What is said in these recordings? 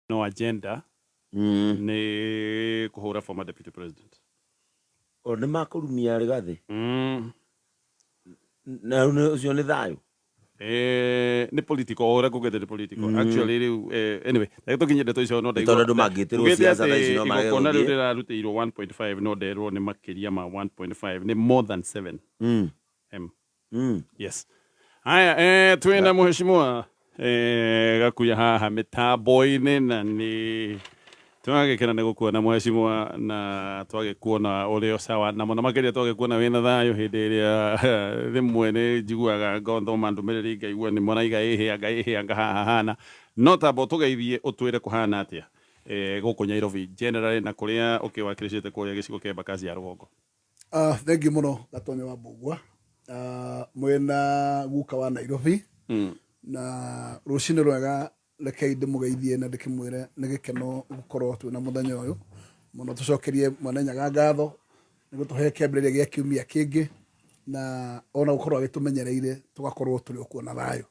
No agenda nĩ kũhũra former deputy president. O nĩ makũrumia Rigathĩ? Na rĩu ũcio nĩ thayũ? Eh, nĩ political o ũrĩa kugĩte nĩ political actually rĩu anyway, reke tũkinye ndeto icio no Nĩ tondũ andũ mangĩtĩrwo ugĩte siasa atĩ thaa ici no marege igongona rĩu gũthiĩ. rĩrarutĩirwo 1.5 no nderwo nĩ makĩria ma 1.5, nĩ more than 7 M. Yes. Haya, twina mheshimiwa Gakuya haha mitambo-inĩ na nĩ twagĩkena nĩ gũkuona mheshimiwa na twagĩkuona ũrĩ o sawa na mũno makĩria twagĩkuona wĩna thayũ hĩndĩ ĩrĩa rĩmwe nĩ njiguaga ngothoma ndũmĩrĩri ngaigua nĩ mũraiga ĩhĩ anga ĩhĩ anga haha hana no tamba ũtũgeithie ũtwĩre kũhana atĩa gũkũ Nyairobi generally na kũrĩa ũkĩwakilishĩte kũrĩa gĩcigo kĩa Embakasi ya rũgongo. Thengiũ mũno Gatonye wa Mbũgua. Mwĩna guka wa Nairobi na rũcinĩ rwega. Rekei ndĩmũgeithie na ndĩkĩmwĩre nĩ gĩkeno gũkorwo twĩna mũthenya ũyũ mũno. Tũcokerie Mwene Nyaga ngatho nĩ gũtũhe kĩambĩrĩria gĩa kiumia kĩngĩ na ona gũkorwo agĩtũmenyereire tũgakorwo tũrĩ o kuo na thayũ.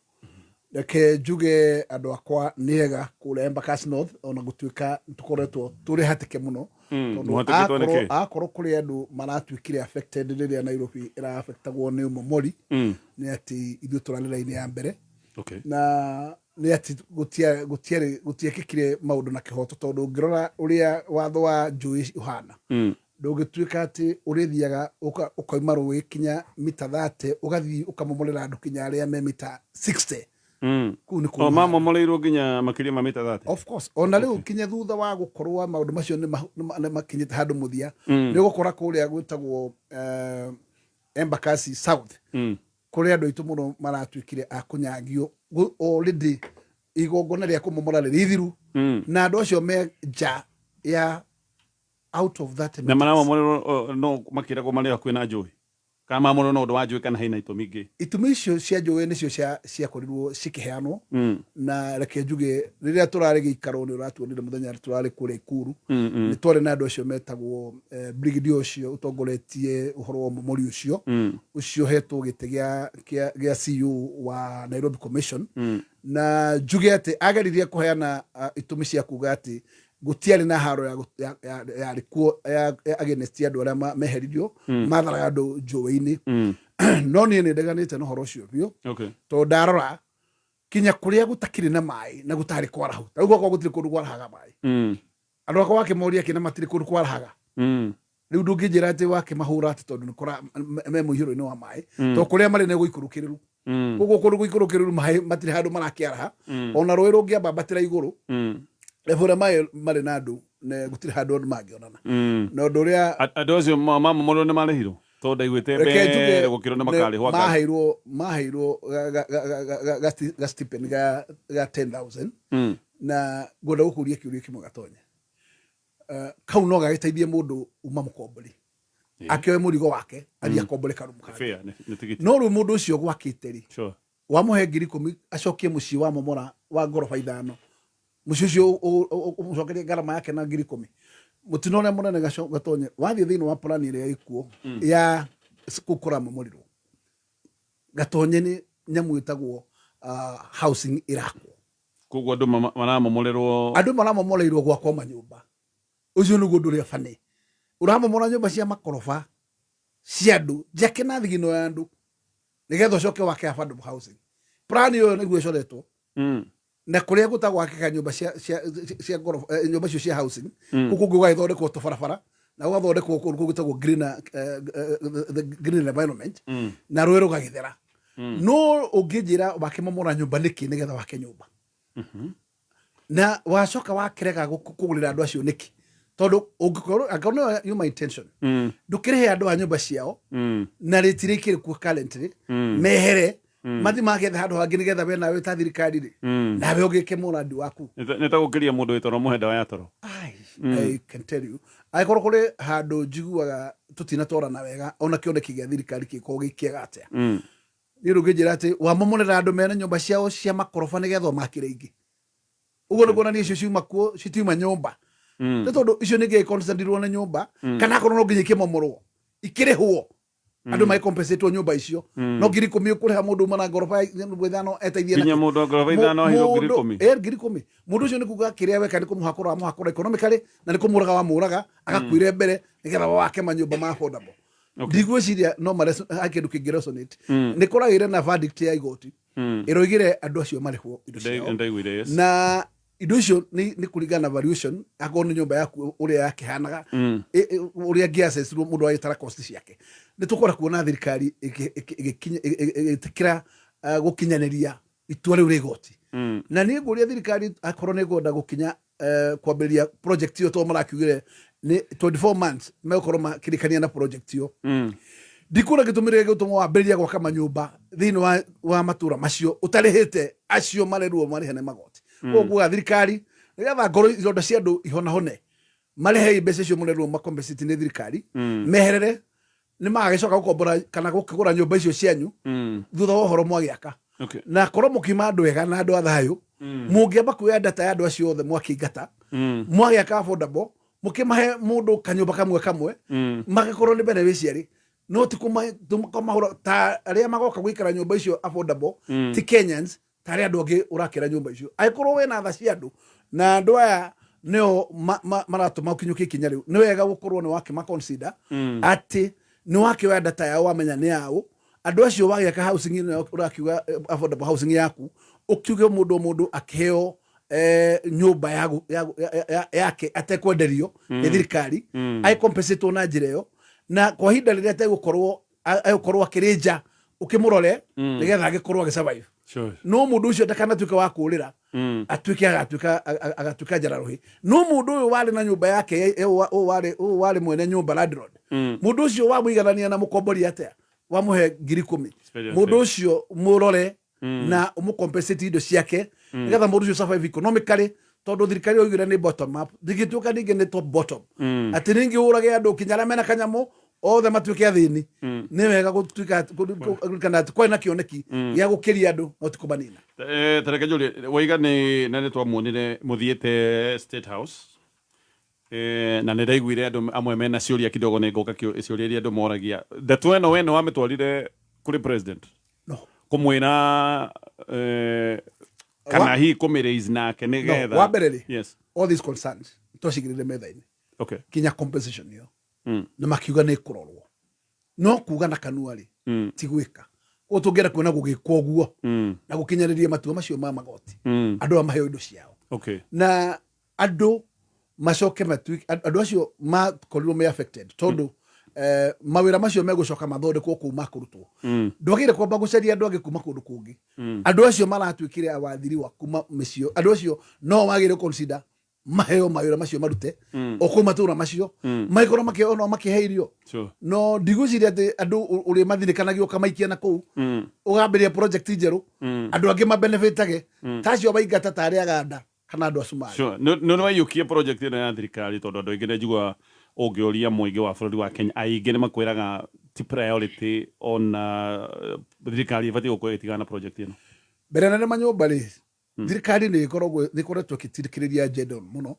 Reke njuge andũ akwa nĩ ega kũrĩa Embakasi North, ona gũtuĩka tũkoretwo tũrĩ hatĩke mũno tondũ Mũhatĩkĩtwo nĩ kĩ? Akorwo kũrĩ andũ maratuĩkire affected rĩrĩa Nairobi ĩra-affectagwo nĩ ũmomori nĩ atĩ ithuĩ tũrarĩ raini ya mbere na nĩ atĩ gũtiarĩ gũtiekĩkire maũndũ na kĩhoto, tondũ ũngĩrora ũrĩa watho wa njũĩ ũhana, ndũngĩtuĩka atĩ ũrĩthiaga ũkauma rũĩ kinya mita 30, ũgathiĩ ũkamomorera andũ kinya arĩa me mita 60. Kũu nĩ O kũũru. Mamomoreirwo nginya makĩria ma mita 30? Of course, ona rĩu kinya thutha wa gũkorwo maũndũ macio nĩ makinyĩte handũ mũthia, nĩ ũgũkora kũrĩa gwĩtagwo Embakasi South, kũrĩa andũ aitũ mũno maratuĩkire a kũnyagio already igongona rĩa kũmomora rĩrĩ ithiru na andũ acio me nja ya out of that Na meters. Maramomorerwo no makĩragwo marĩ hakuhĩ na njũĩ kana mamorerwo no ũndũ wa njũĩ kana hena itũmi ingĩ? Itũmi icio cia njũĩ nĩcio ciakorirwo cikĩheanwo. Na reke njuge rĩrĩa tũrarĩ gĩikaro nĩ ũratuonire mũthenya tũrarĩ kũrĩa Ikuru, nĩ twarĩ na andũ acio metagwo brigadier ũcio ũtongoretie ũhoro wa ũmomori ũcio, ũcio ũhetwo gĩtĩ gĩa CEO wa Nairobi Commission. Na njuge atĩ ageririe kũheana itũmi cia kuga atĩ gũtiarĩ na haro yarĩ kuo ya against andũ arĩa meheririo matharaga andũ njũĩ-inĩ, no niĩ nĩ ndeganĩte na ũhoro ũcio biũ tondũ ndarora kinya kũrĩa gũtakĩrĩ na maĩ na gũtarĩ kwarahu, ta rĩu gwakwa gũtirĩ kũndũ kwarahaga maĩ. Andũ akwa wakĩmoria kĩ na matirĩ kũndũ kwarahaga. Rĩu ndũngĩnjĩra atĩ wakĩmahũra atĩ tondũ nĩ kũra me mũihũro-inĩ wa maĩ, tondũ kũrĩa marĩ nĩ gũikũrũkĩrĩru. Koguo kũndũ gũikũrũkĩrĩru maĩ matirĩ handũ marakĩaraha. Ona rũĩ rũngĩambambatĩra igũrũ level ũrĩa maĩ marĩ na andũ gũtirĩ handũ andũ mangĩonana na ũndũ ũrĩa Andũ acio mamomorwo nĩ marĩhirwo? Tondũ ndaiguĩte Reke njuge mbere gũkĩrwo nĩ makarĩhwo anga. Maheirwo ga stipend ga 10,000. Na ngwenda gũkũria kĩũria kĩmwe, Gatonye. Kau no gagĩteithie mũndũ uma mũkombori akĩoe mũrigo wake athiĩ akombore karumu kangĩ? Fair, nĩ tigiti. No rĩu mũndũ ũcio gwakĩte rĩ, wamũhe 10,000 acokie mũciĩ wa momora wa ngoroba ithano, mũciĩ ũcio ũmũcokerie ngarama yake na 10,000? Mũtino ũrĩa mũnene, Gatonye, wathiĩ thĩinĩ wa plan ĩrĩa ĩkuo ya kũu kũramomorirwo, Gatonye, nĩ nyamũ ĩtagwo housing ĩrakwo. Koguo andũ maramomorerwo. Andũ maramomoreirwo gwakwo manyũmba. Ũcio nĩguo ũndũ ũrĩa bane. Ũramomora nyũmba cia makoroba cia andũ njake na thigino ya andũ nĩgetha ũcoke wake affordable housing. Plan ĩyo nĩguo ĩcoretwo. Na kũrĩa gũtagwakĩka nyũmba cia ngoroba, nyũmba icio cia housing, kũu kũngĩ gũgagĩthondekwo tũbarabara na gũgathondekwo kũndũ kũu gwĩtagwo green, the green environment, na rũĩ rũgagĩthera. No ũngĩnjĩra wakĩmomora nyũmba nĩkĩ nĩgetha wake nyũmba na wacoka wakĩrega kũgũrĩra andũ acio nĩkĩ? Tondũ ũngĩkorwo angĩkorwo nĩyo yuma intention, ndũkĩrĩhe andũ a nyũmba ciao na rĩti rĩkĩrĩ kuo currently, mehere mathi magethe handũ hangĩ nĩgetha we nawe ta thirikari rĩ, nawe ũgĩke mũrandi waku. Nĩ ta gũkĩria mũndũ wĩ toro mũhe ndawa ya toro. Ai, I can tell you, angĩkorwo kũrĩ handũ njiguaga tũtinatwarana wega, ona kĩoneki gĩa thirikari kĩkorwo gĩ kĩega atĩa, niĩ ndũngĩnjĩra atĩ wamomorera andũ mena nyũmba ciao cia makoroba nĩgetha ũmakĩre ingĩ. Ũguo nĩ kuonania icio ciuma kuo citiuma nyũmba, nĩ tondũ icio nĩ ingĩ nĩ nyũmba, kana akorwo no nginya ikĩmomorwo ikĩrĩhwo. Andũ magĩcompensatwo nyũmba icio, no 10,000 ũkũrĩha mũndũ uma na ngoroba ya nyũmba ithano eteithie Nginya nakĩ? mũndũ wa ngoroba ithano aheirwo ngiri Mũndũ- ikũmi. 10,000. Mũndũ ũcio nĩ kuga kĩrĩa weka nĩ kũmũhakũra wamũhakũra economically na nĩ kũmũraga wamũraga agakuire mbere nĩgetha wake manyũmba ma affordable. Ndigwĩciria no harĩ kĩndũ kĩngĩ resonate. Nĩ kũragĩire na verdict ya igoti ĩroigire andũ acio marĩhwo indo ciao. Ndaiguire, yes. Na indo icio nĩ kũringana na valuation, akorwo nĩ nyũmba yaku ũrĩa yakĩhanaga, ũrĩa angĩaccessirwo mũndũ agĩtara cost ciake. Nĩ tũkwenda kuona thirikari ĩgĩtĩkĩra gũkinyanĩria itua rĩu rĩa igoti. Na niĩ ngũria thirikari, akorwo nĩ ĩkwenda gũkinya kwambĩrĩria project ĩyo, tondũ marakiugire nĩ 24 months megũkorwo makĩrĩkania na project ĩyo, ndikuona gĩtũmi rĩrĩa gĩgũtũma wambĩrĩria gwaka manyũmba thĩinĩ wa matũra macio ũtarĩhĩte acio marerwo marĩhe nĩ magoti. Koguo nguga thirikari, nĩgetha ngoro ironda cia andũ ihonahone, marĩhei mbeca icio mũrerwo macompensate nĩ thirikari, meherere. Nĩ magagĩcoka gũkombora kana gũkĩgũra nyũmba icio cianyu thutha wa ũhoro mwagĩaka. Na korwo mũkiuma andũ ega na andũ a thayũ, mũngĩamba kuoya data ya andũ acio othe mwakĩingata, mwagĩaka affordable, mũkĩmahe mũndũ kanyũmba kamwe kamwe, magĩkorwo nĩ beneficiary, no ti kũmahũra ta arĩa magoka gũikara nyũmba icio affordable ti Kenyans, ta arĩa andũ angĩ ũrakĩra nyũmba icio. Angĩkorwo wĩna tha cia andũ na andũ aya nĩo maratũma ũkinyũkie ikinya rĩu, nĩ wega gũkorwo nĩ wakĩma consider atĩ nĩ wakĩoya data yao, wamenya nĩ yao andũ acio. Wagĩaka housing ĩno ũrakiuga affordable housing yaku, ũkiuge mũndũ o mũndũ akĩheo nyũmba yake atekwenderio nĩ thirikari, agĩcompensatwo na njĩra ĩyo, na kwa ihinda rĩrĩa ategũkorwo agũkorwo akĩrĩ nja ũkĩmũrore, nĩgetha agĩkorwo agĩsurvive. No mũndũ ũcio ndakanatuĩke wa kũrĩra, atuĩke agatuĩka njararuhĩ. No mũndũ ũyũ warĩ na nyũmba yake, ũyũ warĩ mwene nyũmba, landlord, mũndũ ũcio wamũiganania na mũkombori atĩa wamũhe 10,000? Very Mũndũ ũcio mũrore na ũmũcompensate indo ciake, nĩgetha mũndũ ũcio survive economically, tondũ thirikari yoigire nĩ bottom up, ndingĩtuĩka ningĩ nĩ top bottom, atĩ ningĩ ũrage andũ kinya arĩa mena kanyamũ othe matuĩke athĩni. Nĩ wega gũtuĩka kũririkana atĩ kwarĩ na kĩoneki gĩa gũkĩria andũ, no ti kũmanina. Tareke njũrie, waiga nĩ na nĩ twamuonire mũthiĩte State House, na nĩ ndaiguire andũ amwe mena ciũria kidogo. Nĩ ngoka ciũria iria andũ moragia. Ndeto ĩno we nĩ wamĩtwarire kũrĩ president No. Kũmwĩra kana hihi kũmĩraise nake nĩgetha No, wa mbere rĩ, all these concerns twacigĩrĩre metha-inĩ, kinya compensation ĩyo, na makiuga nĩ ĩkũrorwo. No kuga na kanua rĩ, ti gwĩka. Koguo tũngĩenda kuona gũgĩkwo ũguo na gũkinyanĩria matua macio ma magoti, andũ aya maheo indo ciao na andũ macoke matuĩke andũ acio makorirwo me affected, tondũ mawĩra macio megũcoka mathondekwo kũu makũrutwo. Ndwagĩrĩire kwamba gũcaria andũ angĩ kuma kũndũ kũngĩ. Andũ acio maratuĩkire awathiriwa kuma mĩciĩ, andũ acio no wagĩrĩire consider maheo mawĩra macio marute o kũu matũra macio, magĩkorwo makĩheo no makĩhe irio. No ndigwĩciria atĩ andũ ũrĩ mathinĩkanagia ũkamaikia na kũu, ũgambĩrĩria project njerũ, andũ angĩ mabenefitage ta acio waingata, ta arĩa Aganda kana andũ a Cumarĩ. Sure. Nĩ waiyũkia project ĩno ya thirikari, tondũ andũ aingĩ nĩ njiguaga ũngĩũria mũingĩ wa bũrũri wa Kenya, aingĩ nĩ makwĩraga ti priority, ona thirikari ĩbatiĩ gũkorwo ĩgĩtigana na project ĩno. Mbere nene manyũmba rĩ, thirikari nĩ ĩkoragwo nĩ ĩkoretwo ĩgĩtindĩkĩrĩria agenda ĩno mũno,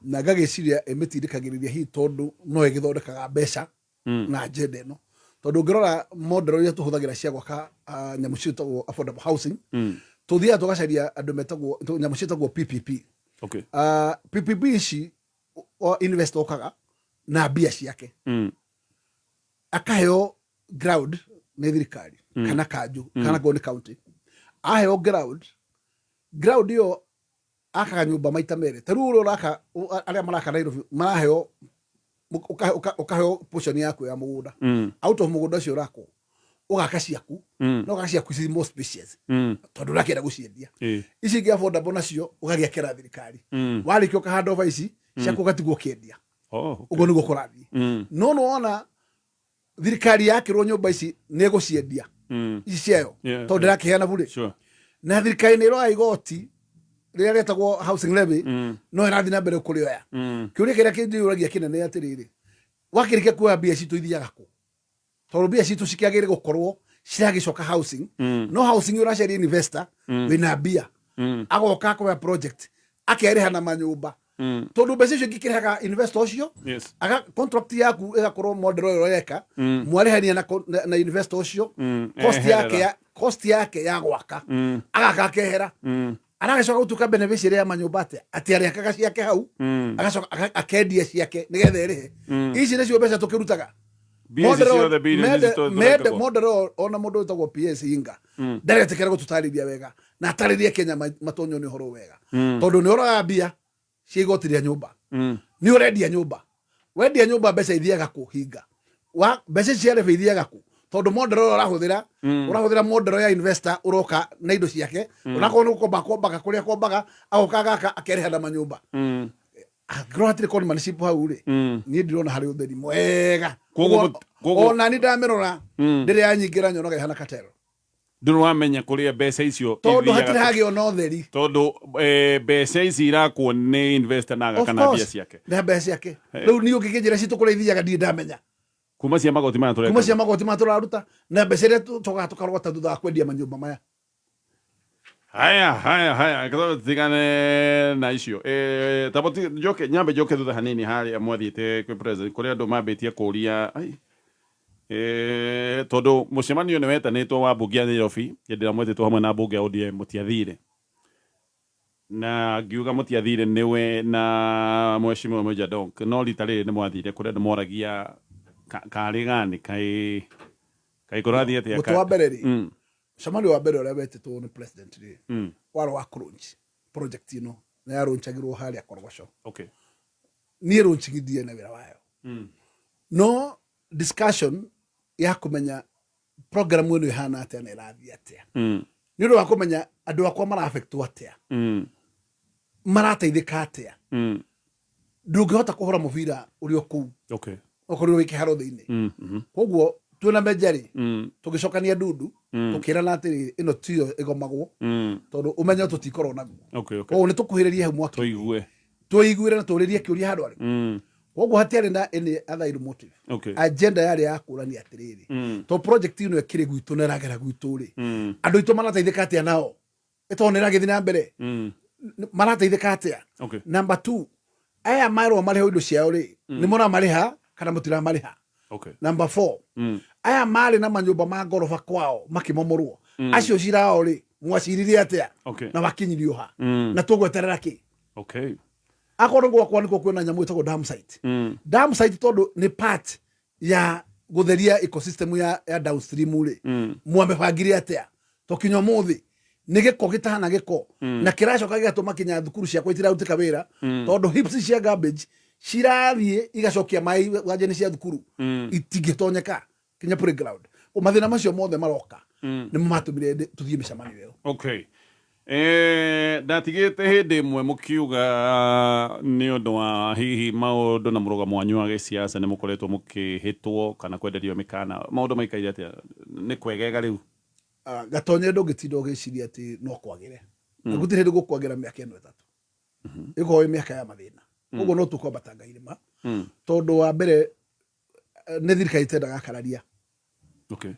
na ngagĩciria ĩmĩtindĩkagĩrĩria hihi tondũ no ĩgĩthondekaga mbeca na agenda ĩno, tondũ ũngĩrora model iria tũhũthagĩra cia gwaka nyamũ ciĩtagwo affordable housing, tũthiaga tũgacaria andũ metagwo nyamũ ciĩtagwo PPP. PPP ici investor okaga na mbia ciake, akaheo ground nĩ thirikari kana kanjũ kana korwo nĩ county, aheo ground. Ground ĩyo akaga nyũmba maita merĩ. Ta rĩu ũrĩa ũraka, arĩa maraka Nairobi maraheo, ũkaheo portion yaku ya mũgũnda. Out of mũgũnda ũcio ũrakwo, ũgaka ciaku, no ũgaka ciaku ci more spacious, tondũ ũrakĩenda gũciendia. Ici ingĩ affordable nacio ũgagĩakĩra thirikari. Warĩkia ũkahanda over ici ciaku, ũgatigwo ũkĩendia. Ũguo nĩguo kũrathiĩ. No nĩwona thirikari yakĩrwo nyũmba ici nĩ ĩgũciendia ici ciayo, tondũ ndĩrakĩheana burĩ. Na thirikari nĩ ĩroya igoti rĩrĩa rĩetagwo housing levy, no ĩrathiĩ na mbere kũrĩoya. Kĩũria kĩrĩa kĩnjĩyũragia kĩnene atĩrĩrĩ, wakĩrĩkia kuoya mbia citũ ithiaga kũ? Tondũ mbia citũ cikĩagĩrĩire gũkorwo ciragĩcoka housing, no housing ũracaria investor wĩna mbia, agoka akoya project, akerĩha na manyũmba. Tondũ mbeca icio ingĩkĩrĩhaga investor ũcio, aga contract yaku ĩgakorwo model ũyũ ũreka mwarĩhania na investor ũcio cost Eherera. Cost yake ya gwaka, agaka akehera, aragacoka gutuka beneficiary ya manyũmba atĩa atĩ arĩakaga ciake hau, agacoka akendia ciake nĩgetha ĩrĩhe. Ici nĩcio mbeca tũkĩrutaga. Mbia ici ciothe billion ici tũrekagwo. Model ona mũndũ wĩtagwo PS Inga ndaretĩkĩra gũtũtarĩria wega na atarĩrie Kenya matonywo nĩ ũhoro wega, tondũ nĩ ũroya mbia cia igoti rĩa nyũmba, nĩ ũrendia nyũmba, wendia nyũmba mbeca ithiaga kũ? Hinga wa mbeca ici cia rebe ithiaga kũ? Tondũ model ũrĩa ũrahũthĩra, ũrahũthĩra model ya investor ũroka na indo ciake, onakorwo nĩ gũkomba akombaga kũrĩa akombaga, agoka agaka akerĩha na manyũmba. Angĩkorwo hatirĩ conmanship hau rĩ, niĩ ndirona harĩ ũtheri mwega. Ona ni ndamĩrora, ndĩrĩ yanyingĩra, nyonaga ĩhana cartel. Ndũrĩ wamenya kũrĩa mbeca icio Tondũ ithiaga. Hatirĩ hagĩa ona ũtheri. Tondũ mbeca ici irakwo nĩ investor na Of agaka na mbia course, ciake. Na mbeca ciake. Rĩu niĩ ũngĩkĩnjĩra citũ kũrĩa ithiaga, ndirĩ ndamenya. Kuma cia magoti maya Kuma tũreka. Cia magoti maya tũraruta na mbeca iria tũkaga tũkarogota thutha wa kwendia manyũmba maya. Haya, haya, haya, katho tigane na icio. Tabo njoke nyambe njoke thutha hanini haria mwathiĩte kwĩ president, kũrĩa andũ mambĩtie kũria ai tondũ mũcemanio nĩ wetanĩtwo wa mbunge ya Nairobi hĩndĩ ĩrĩa mwetĩtwo hamwe na mbunge ya ODM, mũtiathire, na ngiuga mũtiathire nĩwe na mheshimiwa Mejja Donk, no rita rĩrĩ nĩ mwathire, kũrĩa andũ moragia karĩ gani kaĩ kaĩ kũrathiĩ atĩa? Mũtĩ wa mbere rĩ, mũcemanio wa mbere ũrĩa wetĩtwo nĩ president rĩ, warĩ wa kũlaunch project ĩno, na yalaunchagĩrwo harĩa Korogoco. Niĩ launching ndiĩ na wĩra wayo, no discussion ya kũmenya program ĩno ĩhana atĩa na ĩrathiĩ atĩa, nĩ ũndũ wa kũmenya andũ akwa mara-affectwo atĩa, marateithĩka atĩa. Ndũngĩhota kũhũra mũbira ũrĩ o kũu okorirwo wĩ kĩharo thĩinĩ. Koguo twĩna Meja rĩ, tũgĩcokania ndundu, tũkĩrana atĩrĩrĩ, ĩno tiyo ĩgomagwo, tondũ ũmenyo tũtikorwo naguo. Koguo nĩ tũkuhĩrĩrie hau mwaki, Tũigue. Tũiguĩre na tũrĩrie kĩũria handũ arĩ. Koguo hatiarĩ na any other ill motive. Agenda yarĩ ya kũrania atĩrĩrĩ, to project ĩno ĩkĩrĩ gwitũ na ĩragera gwitũ rĩ, andũ aitũ marateithĩka atĩa nao, ĩtondũ nĩ ĩragĩthiĩ na mbere, marateithĩka atĩa? Number two, aya marũa marĩhwo indo ciao rĩ, nĩ mũramarĩha kana mũtiramarĩha? Number four, aya marĩ na manyũmba ma ngoroba kwao makĩmomorwo, acio cirao rĩ, mwaciririe atĩa? Na wakinyirio ha? Na tũgweterera kĩ? Akorwo gwakwa nĩkuo kwĩna nyamũ ĩtagwo dam site, dam site tondũ nĩ part ya gũtheria ecosystem ya downstream rĩ, mwamĩbangire atĩa? Tũkinya ũmũthĩ nĩ gĩko gĩtahana gĩko, na kĩracoka gĩgatũma kinya thukuru ciakwa itirarutĩka wĩra, tondũ heaps cia garbage cirathiĩ igacokia maĩ wanjani cia thukuru, itingĩtonyeka kinya playground. O mathĩna macio mothe maroka nĩmo matũmire tũthiĩ mĩcemanio ĩyo. Okay. Ndatigĩte hĩndĩ ĩmwe mũkiuga nĩ ũndũ wa hihi maũndũ na mũrũgamo wanyu wa gĩsiasa nĩ mũkoretwo mũkĩhĩtwo kana kwenderio mĩkana. Maũndũ maikaire atĩa? Nĩ kwegega rĩu? Ah, Gatonye, ndũngĩtinda ũgĩciria atĩ no kwagĩre, na gũtirĩ hĩndĩ gũkwagĩra. Mĩaka ĩno 3 ĩkorwo ĩ mĩaka ya mathĩna, koguo no tũkwambatanga irĩma, tondũ wa mbere nĩ thirikari ĩtendaga akararia,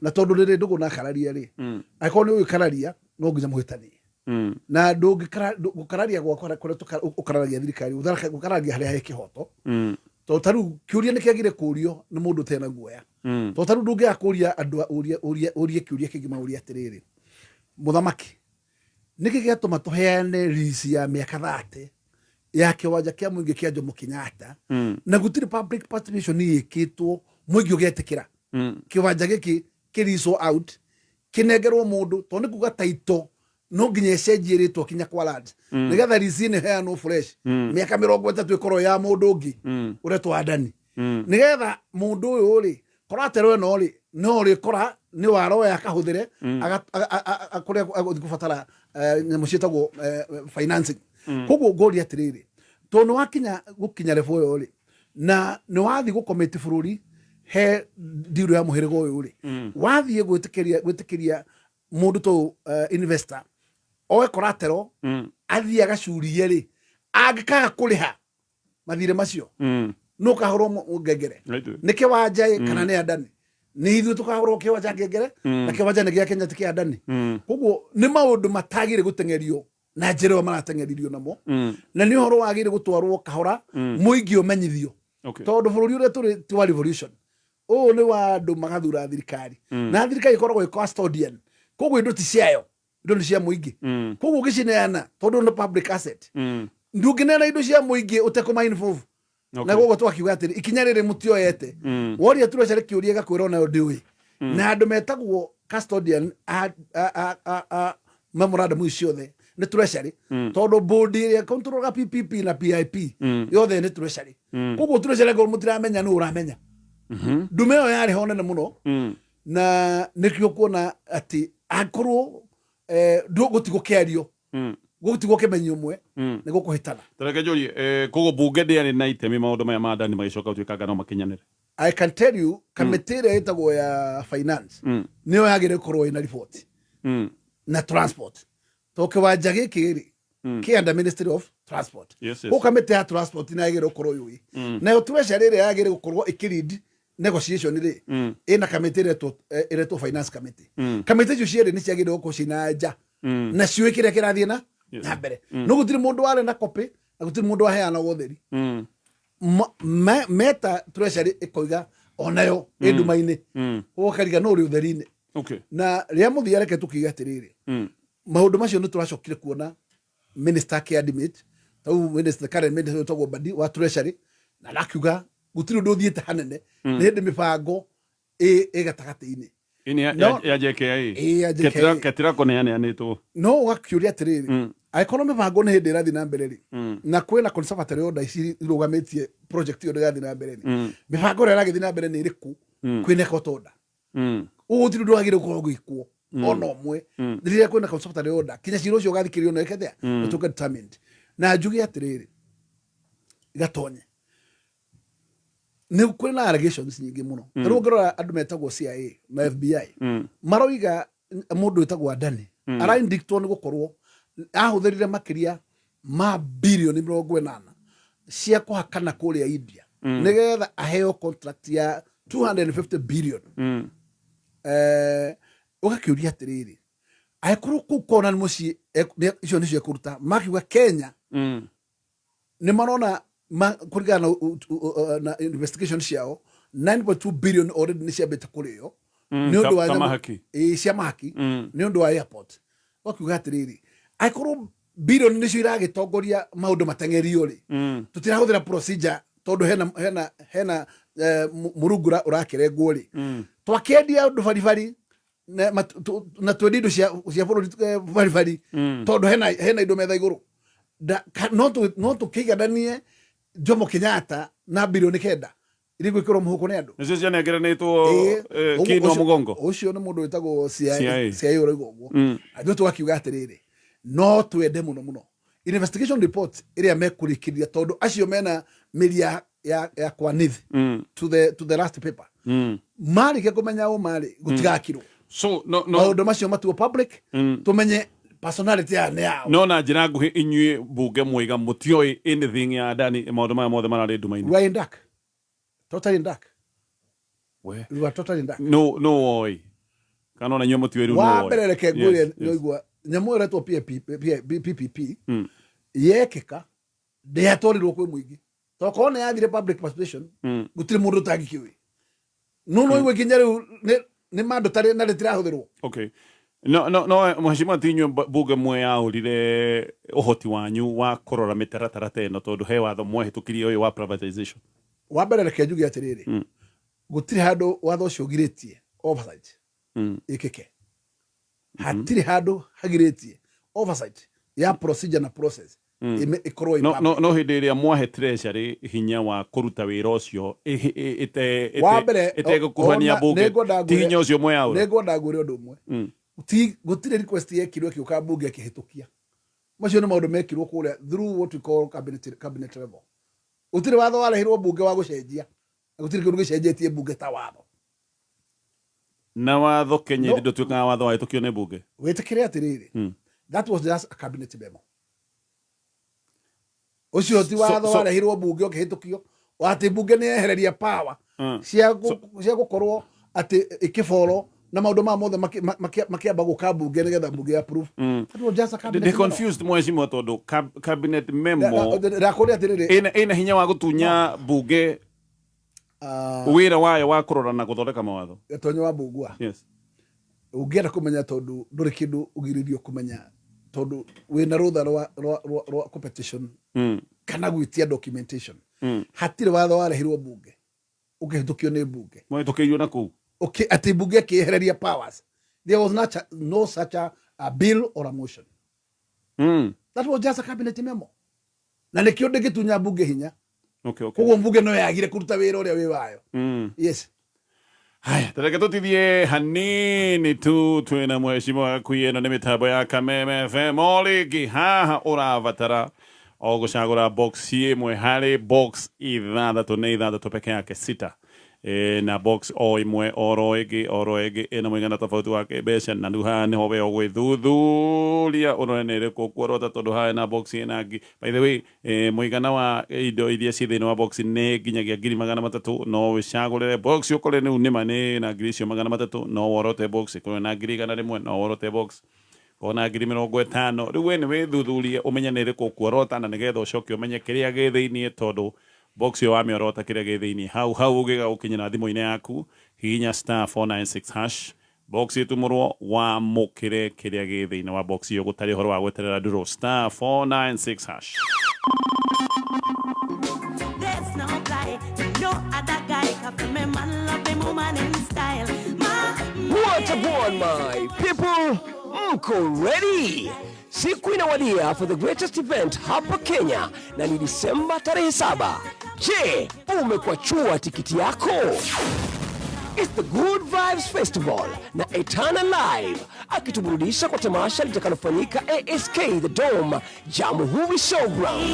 na tondũ rĩrĩ ndũgũ na akararia rĩ, angĩkorwo nĩ ũgĩkararia no nginya mũhĩtanie, na gũkararia gwakwa kũrĩa ũkararagia thirikari, ũkararagia harĩa he kĩhoto, tondũ ta rĩu kĩũria nĩ kĩagire kũrio nĩ mũndũ ũtarĩ na guoya, tondũ ta rĩu ndũngĩaga kũria andũ ũrie kĩũria kĩngĩ, maũrie atĩrĩrĩ, mũthamaki, nĩkĩ gĩatũma tũheane lease ya mĩaka 30 ya kĩwanja kĩa mũingĩ kĩa Jomo Kenyatta, na gũtirĩ public participation ĩkĩtwo, mũingĩ ũgetĩkĩra kĩwanja gĩkĩ kĩriswo out kĩnengerwo mũndũ? Tondũ nĩ kuga taito no nginya ĩcenjie rĩtwa kinya kwa land, nĩgetha lease ĩno ĩheanwo fresh, mĩaka 30 ĩkorwo ya mũndũ ũngĩ ũretwo Adani, nĩgetha mũndũ ũyũ rĩ collateral ĩno rĩ no rĩkora nĩ waroya akahũthĩre kũrĩa agũthiĩ kũbatara nyamũ ciĩtagwo financing. Koguo ngũria atĩrĩrĩ, tondũ nĩ wakinya gũkinya level ĩyo rĩ, na nĩ wathiĩ gũkomiti bũrũri he deal ya mũhĩrĩga ũyũ rĩ, wathiĩ gwĩtĩkĩria mũndũ to investor oe collateral, athiĩ agacurie rĩ, angĩkaga kũrĩha mathirĩ macio, nũ ũkahũrwo ngengere? Nĩ kĩwanja ĩ kana nĩ Adani? Nĩ ithuĩ tũkahũrwo kĩwanja ngengere, na kĩwanja nĩ gĩa Kenya, ti kĩa Adani. Koguo nĩ maũndũ matagĩrĩ gũteng'erio. Na njĩra ĩyo marateng'eririo namo na nĩ ũhoro wagĩrĩire gũtwarwo kahora, mũingĩ ũmenyithio, tondũ bũrũri ũrĩa tũrĩ ti wa revolution. Ũyũ nĩ wa andũ magathura thirikari, na thirikari ĩkoragwo ĩ custodian, koguo indo ti ciayo, indo nĩ cia mũingĩ. Koguo ũgĩcineana, tondũ nĩ public asset, ndũngĩneana indo cia mũingĩ ũtekũma involve. Na koguo twakiuga atĩrĩ, ikinya rĩrĩ mũtioete. Woria Treasury kĩũria, ĩgakwĩra onayo ndĩũĩ, na andũ metagwo custodian a memorandum ici ciothe nĩ Treasury, tondũ board ĩrĩa controlaga PPP na PIP yothe nĩ Treasury. Koguo Treasury, angĩkorwo mũtiramenya, nũ ũramenya? Ndume ĩyo yarĩ ho nene mũno, na nĩkĩo kuona atĩ angĩkorwo gũtigũ kĩario, gũtigwo kĩmenyi ũmwe, nĩ gũkũhĩtana. Tareke njũrie, koguo bunge ndĩarĩ na itemi maũndũ maya ma Adani magĩcoka gũtuĩka anga no makinyanĩre? I can tell you, kamĩtĩ ĩrĩa ĩtagwo ya finance nĩyo yagĩrĩire gũkorwo ĩna report na transport, to kĩwanja gĩkĩ rĩ kĩ under Ministry of Transport. Koguo kamĩtĩ ya transport nĩ yagĩrĩire gũkorwo yũĩ, nayo Treasury ĩrĩa yagĩrĩire gũkorwo ĩkĩlead negotiation rĩ, ĩna kamĩtĩ ĩretwo finance committee. Kamĩtĩ icio cierĩ nĩ ciagĩrĩire gũkorwo ciĩna nja na ciũĩ kĩrĩa kĩrathiĩ na na mbere, no gũtirĩ mũndũ warĩ na copy na gũtirĩ mũndũ waheana ũtheri. Meta Treasury ĩkoiga onayo ĩ nduma-inĩ, ũgakariga no ũrĩ ũtheri-inĩ. Na rĩa mũthia, reke tũkiuge atĩrĩrĩ, maũndũ macio nĩ tũracokire kuona minister akĩadmit, tau minister, current minister wĩtagwo Mbadi wa Treasury, na arakiuga gũtirĩ ũndũ ũthiĩte hanene, nĩ hĩndĩ mĩbango ĩ gatagatĩ-inĩ. Ini ya, ya JKIA. Ĩ, ya JKIA. Ketirako nĩ yaneanĩtwo. No ũgakĩũria atĩrĩrĩ, angĩkorwo mĩbango nĩ hĩndĩ ĩrathiĩ na mbere rĩ, na kwĩna conservatory order ici irũgamĩtie project ĩyo ndĩgathiĩ na mbere rĩ, mĩbango ĩrĩa ĩragĩthiĩ na mbere nĩ ĩrĩkũ kwĩna court order? Ũguo gũtirĩ ũndũ wagĩrĩire gũkorwo ũgĩkwo ona ũmwe rĩrĩa kwĩna conservatory order, kinya cira ũcio ũgathikĩrĩrio na ĩke atĩa, ũtuĩke determined. Na njuge atĩrĩrĩ, gatonye nĩ kũrĩ na allegations nyingĩ mũno. Rĩu ũngĩrora andũ metagwo CIA na FBI maroiga mũndũ wĩtagwo Adani araindictwo nĩ gũkorwo ahũthĩrire makĩria ma birioni 80 cia kũhakana kũrĩa India nĩgetha aheo contract ya 250 billion. Ũgakĩũria atĩrĩrĩ, angĩkorwo kũu kona nĩ mũciĩ, icio nĩcio ekũruta, makiuga Kenya nĩ marona kũringana na investigation ciao, 9.2 billion already nĩ ciambĩte kũrĩo nĩ ũndũ wa ta mahaki. Ĩĩ, cia mahaki, nĩ ũndũ wa airport. Wakiuga atĩrĩrĩ, angĩkorwo bilioni nĩcio iragĩtongoria maũndũ mateng'erio rĩ, tũtirahũthĩra procedure, tondũ hena mũrungura ũrakĩrengwo rĩ, twakĩendia ũndũ baribari na twendie indo cia bũrũri baribari, tondũ hena indo metha igũrũ. No tũkĩigananie Jomo Kenyatta na birioni 9 iria igwĩkĩrwo mũhuko nĩ andũ. Nĩcio cianengeranĩtwo. Ĩĩ, Kinwa mũgongo. Ũcio nĩ mũndũ wĩtagwo CIA. CIA ũrauga ũguo. Na ithuĩ tũgakiuga atĩrĩrĩ, no twende mũno mũno investigation report ĩrĩa mekũrĩkĩrĩria, tondũ acio mena mĩri ya kwanith to the last paper. Marĩkia kũmenya ũma rĩ, gũtigakirwo. So no Maũndũ macio matuo public, tũmenye personality ya nĩ yao. No na njĩra nguhĩ, inyuĩ bunge mwaiga mũtioĩ anything ya Adani, maũndũ maya mothe mararĩ nduma-inĩ. We are in dark, totally in dark. We. We are totally in dark. No woĩ kana ona inyuĩ mũtiũĩ rĩu Wa no woĩ? mbere, reke ngwĩre, nĩwaigua nyamũ ĩyo ĩretwo PPP yekĩka, ndĩatwarirwo kwĩ mũingĩ, tokorwo nĩ yathire public participation, gũtirĩ mũndũ ũtangĩkĩũĩ. No igua ikinya rĩu nĩ mandũ tarĩ na rĩtirahũthĩrwo. Okay, no mheshimiwa, ti inyuĩ bunge mweyaũrire ũhoti wanyu wa kũrora mĩtaratara ta ĩno, tondũ he watho mwahĩtũkirie ũyũ wa privatization? Wa mbere, reke njuge atĩrĩrĩ, gũtirĩ handũ watho ũcio ũgirĩtie oversight ĩkĩke. Hatirĩ handũ hagirĩtie oversight ya procedure na process ĩkorwo ĩ No public. No hĩndĩ ĩrĩa mwahe Treasury hinya wa kũruta wĩra ũcio Wa mbere, ĩtegũkuruhania ona- bunge, nĩngwenda ti hinya ũcio mweyaũra? Nĩngwenda ngwĩre ũndũ ũmwe. Gũtirĩ request yekirwo ĩkĩũka mbunge ĩkĩhĩtũkia. Macio nĩ maũndũ mekirwo kũrĩa through what we call cabinet level. Gũtirĩ watho warehirwo mbunge wa gũcenjia, na gũtirĩ kĩndũ gĩcenjetie mbunge ta watho. Na watho Kenya No. ithĩ ndũtuĩkaga watho wahĩtũkio nĩ bunge? Wĩtĩkĩre atĩrĩrĩ, that was just a cabinet memo. Ũcio ti watho warehirwo mbunge ũkĩhĩtũkio atĩ mbunge nĩ yehereria power cia gũkorwo atĩ ĩkĩboro Na maũndũ maya mothe makĩamba gũka mbunge nĩgetha mbunge approve. That was just a cabinet Ndĩ memo. confused mheshimiwa tondũ cabinet memo Ndakũria atĩrĩrĩ, ĩna hinya wa gũtunya mbunge wĩra wayo wa kũrora na gũthondeka mawatho. Gatonyo wa Mbũgua, Yes. Ũngĩenda kũmenya, tondũ ndũrĩ kĩndũ ũgirĩrĩrio kũmenya, tondũ wĩna rũtha rwa competition kana gwĩtia documentation, hatirĩ watho warehirwo mbunge ũkĩhĩtũkio nĩ mbunge. Mwahĩtũkĩirio na kũu. Okay, atĩ mbunge ĩkĩehereria powers. There was no such a bill or a motion. That was just a cabinet memo, na nĩkĩo ndĩngĩtunya mbunge hinya. Koguo mbunge no yagire kũruta wĩra ũrĩa wĩ wayo. Yes. Haya, tareke tũtithie hanini tu. Twĩna mheshimiwa Gakuĩ. Ĩno nĩ mĩtambo ya Kameme FM. O rĩngĩ haha ũrabatara o gũcagũra box ĩmwe harĩ box ithathatũ, nĩ ithathatũ peke yake, sita. Na box o ĩmwe oro ĩngĩ oro ĩngĩ ĩna mũigana tofauti wa mbeca, na rĩu haha nĩho we ũgwĩthuthuria ũrore nĩ ĩrĩkũ ũkuorota, tondũ haha na box ĩna ngi, by the way, mũigana wa indo iria ciĩ thĩinĩ wa box nĩ nginyagia 300,000. No wĩcagũrĩre box ũkore rĩu nĩma nĩ na 300,000. No worote box ĩkorwo na 100,000, no worote box ona 50,000. Rĩu we nĩ wĩthuthurie ũmenye nĩ ĩrĩkũ ũkuorota, na nĩgetha ũcoke ũmenye kĩrĩa gĩ thĩinĩ, tondũ box ĩyo wamĩorota, kĩrĩa gĩ thĩinĩ hau hau ũgĩgagũkinyĩra thimũ-inĩ yaku. Hihinya *496#, box ĩtumũrwo, wamũkĩre kĩrĩa gĩ thĩinĩ wa box ĩyo, gũtarĩ ũhoro wa gweterera nduro. *496#. There's no guy, no other guy. 'Cause me man love him woman in style. My, What upon my people, mko ready? Siku inawadia for the greatest event hapa Kenya na ni Disemba tarehe 7. Je, umekwachua tikiti yako? It's the Good Vibes Festival na Etana Live akituburudisha kwa tamasha litakalofanyika ASK The Dome, Jamhuri Showground.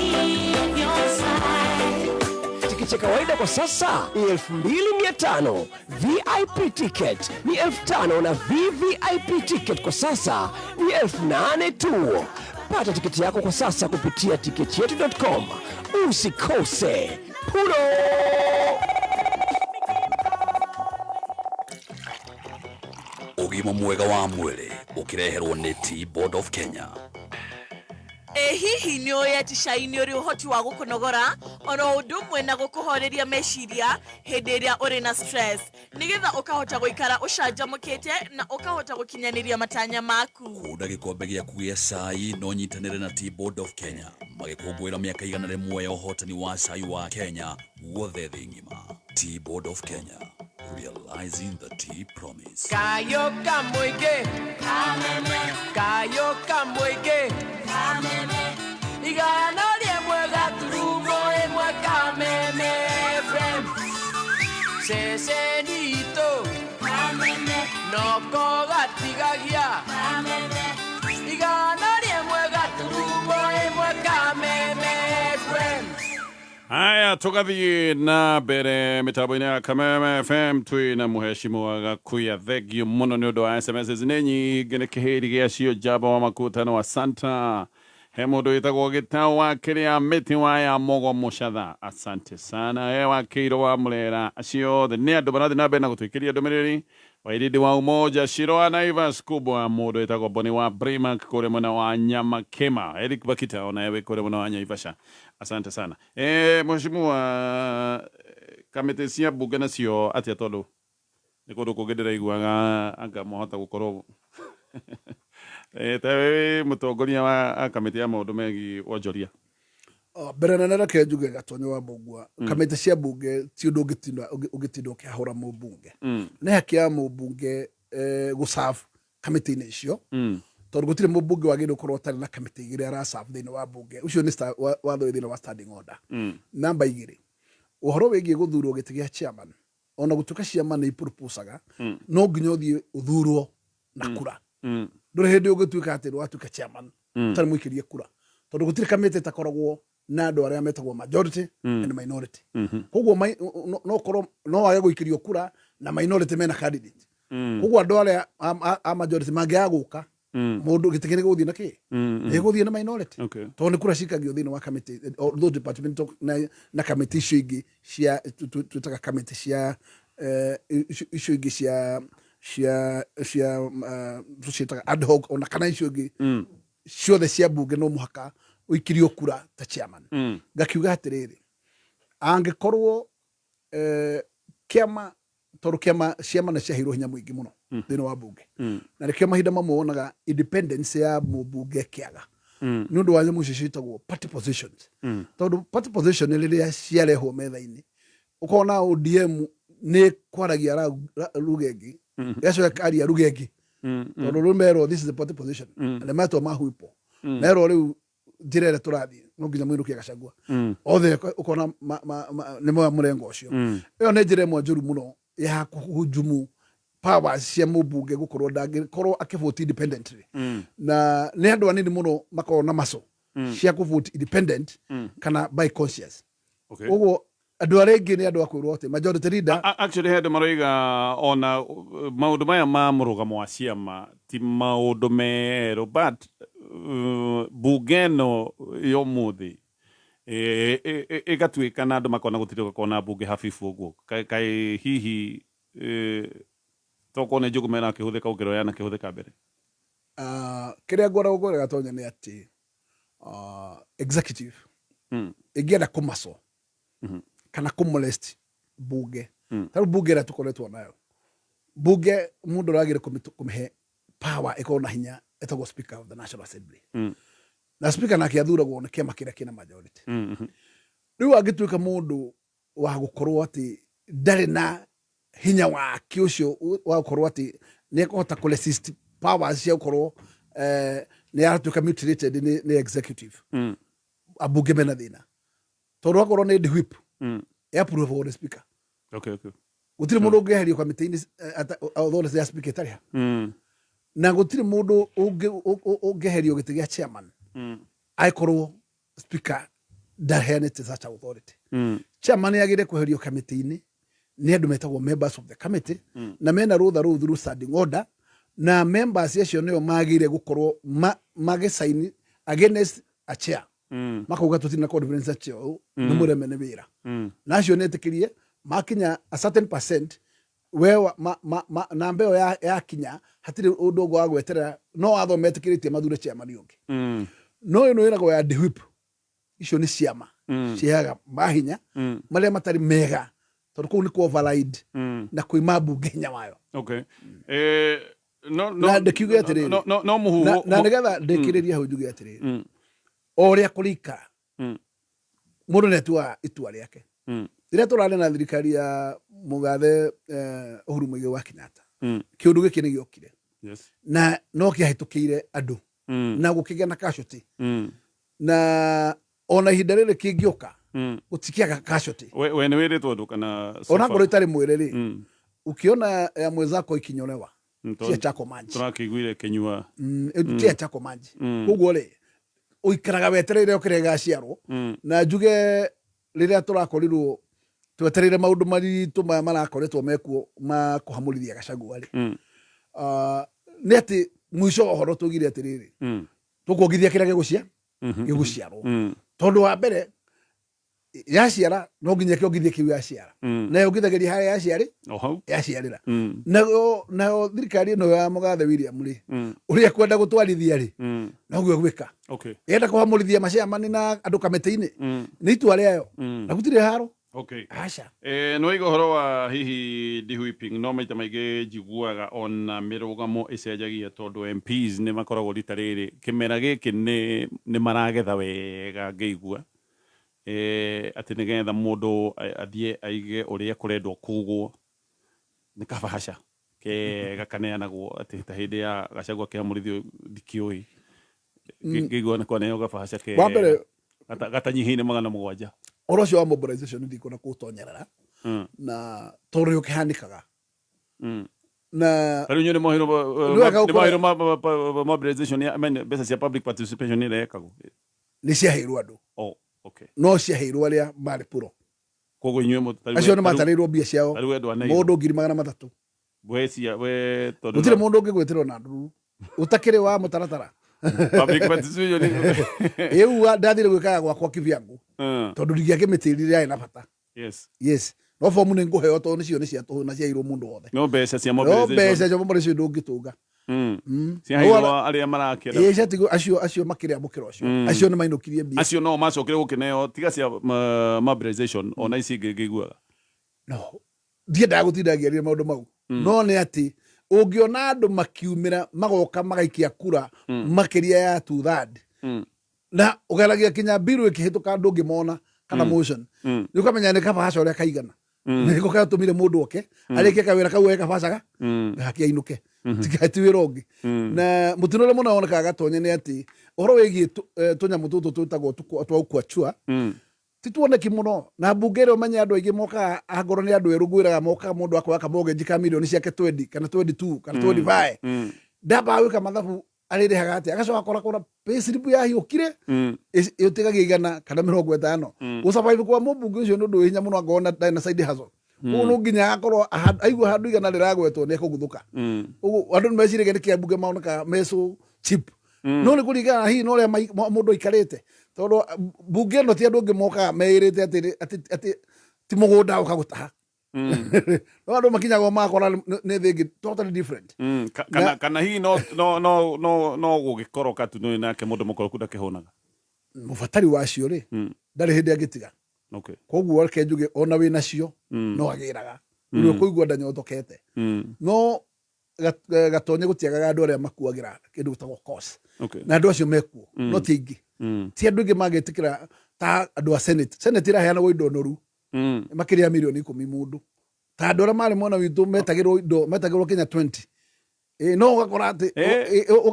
Your side. Tikiti ya kawaida kwa sasa ni 2500, VIP ticket ni 5000 na VVIP ticket kwa sasa ni 8000 tu. Pata tiketi yako kwa sasa kupitia tiketyetu.com. Usikose. Pulo! Ũgima mwega wa mwĩrĩ ũkĩreherwo nĩ Tea Board of Kenya. Ĩ hihi nĩ ũĩ atĩ cai nĩ ũrĩ ũhoti wa gũkũnogora oro ũndũ ũmwe na gũkũhoreria meciria hĩndĩ ĩrĩa ũrĩ na stress, nĩgetha ũkahota gũikara ũcanjamũkĩte na ũkahota gũkinyanĩria matanya maku? Kunda gĩkombe gĩaku gĩa cai no nyitanĩre na Tea Board of Kenya magĩkũngũĩra mĩaka 100 ya ũhotani wa cai wa Kenya guothe thĩ ng'ima. Tea Board of Kenya, realizing the tea promise. Kayo kamũingĩ, kayo kamũingĩ, 101.1 Kameme FM, ceceni itũ noko gatigagia, 101.1 Kameme FM. Haya, tugathiĩ na mbere mĩtambo-inĩ ya Kameme FM. Twĩna mũheshimiwa Gakuya. Thengio mũno nĩ ũndũ wa SMS, nĩ nyingĩ, nĩ kĩhĩri gĩacio njamba wa makutano wa Santa. He mũndũ wĩtagwo Gĩtau wa kĩrĩa mĩtĩ wa ya Mogo Mũcatha, asante sana. He wa Kĩiro wa Mũrera, acio othe nĩ andũ marathiĩ na mbere na gũtwĩkĩria ndũmĩrĩri. Wairindi wa Umoja, Shiro wa Naivas kubwa, mũndũ wĩtagwo Boni wa Brimak kũrĩa mwena wa Nyamakema, Eric Bakita onawe wĩ kũrĩa mwena wa Naivasha, asante sana. Mheshimiwa, kamĩtĩ cia mbunge nacio atĩa? Tondũ nĩ kũndũ kũngĩ ndĩraiguaga anga mwahota gũkorwo ta wĩ mũtongoria wa kamĩtĩ ya maũndũ megiĩ wonjoria. Oh, mbere nene reke njuge, Gatonyo wa Mbũngua, kamĩtĩ cia mbunge ti ũndũ ũngĩtinda ũkĩhahũra mũmbunge. Nĩ haki ya mũmbunge gũserve kamĩtĩ-inĩ icio, tondũ gũtirĩ mũmbunge wagĩrĩirwo gũkorwo atarĩ na kamĩtĩ igĩrĩ araserve thĩinĩ wa mbunge. Ũcio nĩ watho wĩ thĩinĩ wa standing order. Namba igĩrĩ, ũhoro wĩgiĩ gũthurwo gĩtĩ gĩa chairman, ona gũtuĩka chairman nĩ iproposaga, no nginya ũthiĩ ũthurwo na kura. Ndũrĩ hĩndĩ ũngĩtuĩka atĩ watuĩka chairman ũtarĩ mũikĩrie kura, tondũ gũtirĩ kamĩtĩ ĩtakoragwo na andũ arĩa metagwo majority and minority. Koguo no korwo no wage gũikĩrio kura na minority mena candidate, koguo andũ arĩa a majority mangĩaga gũka, mũndũ gĩtĩ kĩrĩ gũthiĩ na kĩ gĩgũthiĩ na minority, tondũ nĩ kura cikagio thĩinĩ wa kamĩtĩ, although department na kamĩtĩ icio ingĩ cia twĩtaga kamĩtĩ cia icio ingĩ cia Cia cia tũciĩtaga ad hoc ona kana icio ingĩ ciothe cia mbunge, no mũhaka ũikirio kura ta chairman. Ngakiuga atĩrĩrĩ, angĩkorwo kĩama, tondũ kĩama, ciama nĩ ciaheirwo hinya mũingĩ mũno thĩinĩ wa mbunge, na nĩkĩo mahinda mamwe wonaga independence ya mũmbunge ĩkĩaga nĩ ũndũ wa nyamũ icio ciĩtagwo party positions, tondũ party position rĩrĩa ciarehwo metha-inĩ, ũkona ODM nĩ kwaragia lugha ĩngĩ, ĩgacoka ĩkaria lugha ĩngĩ, tondũ rĩu merwo this is the party position, na metwo mahuipo merwo rĩu njĩra ĩrĩa tũrathiĩ no nginya mũinũkie Gachagua othe. Ũkona nĩ moya mũrengo ũcio. Ĩyo nĩ njĩra ĩmwe njũru mũno ya kũhujumu powers cia mũmbunge, gũkorwo ndangĩkorwo akĩvote independently, na nĩ andũ anini mũno makoragwo na maco cia kũvote independent kana by conscious. Ũguo andũ arĩa aingĩ nĩ andũ a kwĩrwo atĩ majority leader. Actually he andũ maroiga ona maũndũ maya ma mũrũgamo wa ciama ti maũndũ merũ, but bunge ĩno ya ũmũthĩ ĩgatuĩka na andũ makona gũtirĩ gũkorwo na bunge habibu ũguo. Kaĩ hihi tokorwo nĩ njũgũma ĩrakĩhũthĩka gũkĩra ũrĩa yanakĩhũthĩka mbere? Kĩrĩa ngwenda gũkwĩra, Gatonya, nĩ atĩ executive ĩngĩenda kũmaco kana kũmolest bunge, ta rĩu bunge ĩrĩa tũkoretwo nayo, bunge mũndũ ũragĩre kũmĩhe power ĩkorwo na hinya ĩtagwo Speaker of the National Assembly, na speaker nake athuragwo nĩ kĩama kĩrĩa kĩna majority. Rĩu angĩtuĩka mũndũ wa gũkorwo atĩ ndarĩ na hinya wake ũcio wa gũkorwo atĩ nĩ ekũhota kũ resist powers cia gũkorwo nĩ aratuĩka mutilated nĩ executive, ambunge mena thĩna, tondũ akorwo nĩ whip approve nĩ speaker. Gũtirĩ mũndũ ũngĩeherio kamĩtĩ-inĩ authority ya speaker ĩtarĩ ha, na gũtirĩ mũndũ ũngĩeherio gĩtĩ gĩa chairman angĩkorwo speaker ndaheanĩte such authority. Chairman yagĩrĩire kweherio kamĩtĩ-inĩ nĩ andũ metagwo members of the committee, na mena rũtha rũu through standing order, na members acio nĩo magĩrĩire gũkorwo magĩsaini against a chair, makauga tũtirĩ na confidence na chair ũyũ, nĩ mũreme nĩ wĩra. Na acio nĩ etĩkĩrie makinya a certain percent, we namba ĩyo yakinya hatirĩ ũndũ ũngĩ wa gweterera, no watho metĩkĩrĩtie mathure chairman ũngĩ. No ĩno ĩragwo ya whip, icio nĩ ciama ciheaga mahinya marĩa matarĩ mega, tondũ kũu nĩ kũ override na kwĩma mbunge hinya wayo. Okay. No, no, Na ndĩkiuge atĩrĩrĩ, no mũhuhu na nĩgetha ndĩkĩrĩrie hau njuge atĩrĩrĩ, o ũrĩa kũrĩikara, mũndũ nĩ atuaga itua rĩake. Rĩrĩa tũrarĩ na thirikari ya mũgathe Uhuru Muigai wa Kenyatta, kĩũndũ gĩkĩ nĩ gĩokire na no kĩahĩtũkĩire andũ na gũkĩgĩa na casualty, na ona ihinda rĩrĩ kĩngĩũka gũtikĩaga casualty. We nĩ wĩrĩtwo ũndũ kana so ona far? Ngorwo itarĩ mwĩrĩ rĩ, ukiona ya mwenzako ikinyolewa, cia chako maji. Tũrakĩiguire kĩnyua. Tia chako maji. Koguo rĩ, ũikaraga wetereire o kĩrĩa gĩgaciarwo, na njuge rĩrĩa tũrakorirwo twetereire maũndũ maritũ maya marakoretwo mekuo ma kũhamũrithia Gachagua rĩ, nĩ atĩ mũico wa ũhoro tugire atĩrĩrĩ, tũkuongithia kĩrĩa gĩgũciarwo, tondũ wa mbere yaciara no nginya kĩongithie kĩu yaciara, na yongithagĩria harĩa yaciarĩ O hau. yaciarĩra. Nayo thirikari ĩno ya mũgathe William rĩ, ũrĩa kwenda gũtwarithia rĩ, noguo gwĩka. Yenda kũhamũrithia maciamani na andũ kamĩtĩ-inĩ, nĩ itua rĩayo, na gũtirĩ haro. Aca. Nĩ waiga ũhoro wa hihi de-whipping, no maita maingĩ njiguaga ona mĩrũgamo ĩcenjagia tondũ MPs nĩ makoragwo rita rĩrĩ kĩmera gĩkĩ nĩ maragetha wega, ngĩigua atĩ nĩgetha mũndũ athiĩ aige ũrĩa kũrendwo kugwo nĩ kabahaca kega kaneanagwo, atĩ ta hĩndĩ ya Gachagua kĩamũrithio, ndikĩũĩ, ngĩigua nĩ kwaneo gabahaca Wa mbere, kega gatanyihĩire 700. Ũhoro ũcio wa mobilization ndikuona kũũtonyerera, na tondũ nĩ ũkĩhanĩkaga na Rĩu inyuĩ nĩ moheirwo Nĩ wega nĩ moheirwo mobilization ya, I mean, mbeca cia public participation ĩrĩa ĩkagwo? Nĩ ciaheirwo andũ. Oh, okay. No ciaheirwo arĩa marĩ puro. Koguo inyuĩ acio nĩ matarĩirwo mbia ciao. Tarĩu andũ a Nairo. Mũndũ 300,000. We cia we tondũ gũtirĩ mũndũ ũngĩgwĩtĩrwo na ndururu ũtakĩrĩ wa mũtaratara. Public participation Ĩu ndathire gwĩkaga gwakwa kivyangu, tondũ ndingĩakĩmĩtĩrire yarĩ na bata. Yes, No bomu nĩ ngũheo tondũ nĩcio nĩ cia tũhũ na ciairwo mũndũ wothe. No mbeca cia No mobilization. mbeca cia mobilization ndũngĩtũnga. Ciaheirwo arĩa marakĩenda. Ĩĩ ciatigwo acio acio makĩrĩamũkĩra ũcio. Acio nĩ mainũkirie mbia. Acio no macokire gũkĩneo tiga cia mobilization ona ici ingĩ ngĩiguaga. No ndiendaga gũtinda ngĩaria maũndũ mau. No nĩ atĩ ũngĩona andũ makiumĩra magoka magaikia kura makĩria ya two third na ũgeragia kinya mbiru ĩkĩhĩtũka ndũngĩmona kana motion nĩ ũkamenya nĩ kabaca ũrĩa kaigana nĩko gatũmire mũndũ oke arĩkie kawĩra kau e kabacaga gake ainũke tiga ti wĩra ũngĩ. Na mũtino ũrĩa mũno wonekaga Gatonye nĩ atĩ ũhoro wĩgiĩ tũnyamũ tũtũ twĩtagwo twa ukwachua ti tuoneki mũno na mbunge ĩrĩa ũmenye andũ aingĩ mokaga angorwo nĩ andũ erũ ngwĩraga mokaga mũndũ akoya kamortgage ka mirioni ciake 20 kana 22 kana 25 ndambaga gwĩka mathabu arĩrĩhaga atĩa agacoka akora kũra payslip yahiũkire ĩtigagia 100 kana 50. Gũsurvive kwa mũmbunge ũcio nĩ ũndũ wĩ hinya mũno angorwo ndarĩ na side hustle. Koguo no nginya akorwo aigua handũ 100 rĩragwetwo nĩ ekũguthũka. Ũguo andũ nĩ meciragia nĩ kĩ ambunge monekaga me so cheap. No nĩ kũringana hihi na ũrĩa mũndũ aikarĩte tondũ mbunge ĩno ti andũ angĩ mokaga meĩrĩte atĩ ti mũgũnda ũka gũtaha. No andũ makinyagwo makora nĩ thĩ ĩngĩ totally different. Kana kana hihi no no no no no gũgĩkoroka tu nĩ nake mũndũ mũkoroku ndakĩhũnaga. Mũbatari wacio rĩ ndarĩ hĩndĩ angĩtiga. Koguo reke njuge ona wĩ nacio no agĩraga. Rĩu ũkũigua ndanyotokete. No Gatonye gũtiagaga andũ arĩa makuagĩra kĩndũ gĩtagwo cost. Na andũ acio mekuo no ti aingĩ. Ti andũ aingĩ mangĩtĩkĩra ta andũ a Senate. Senate ĩraheanagwo indo noru makĩria ya mirioni 10 mũndũ. Ta andũ arĩa marĩ mwena witũ metagĩrwo indo metagĩrwo kinya 20. No ũgakora atĩ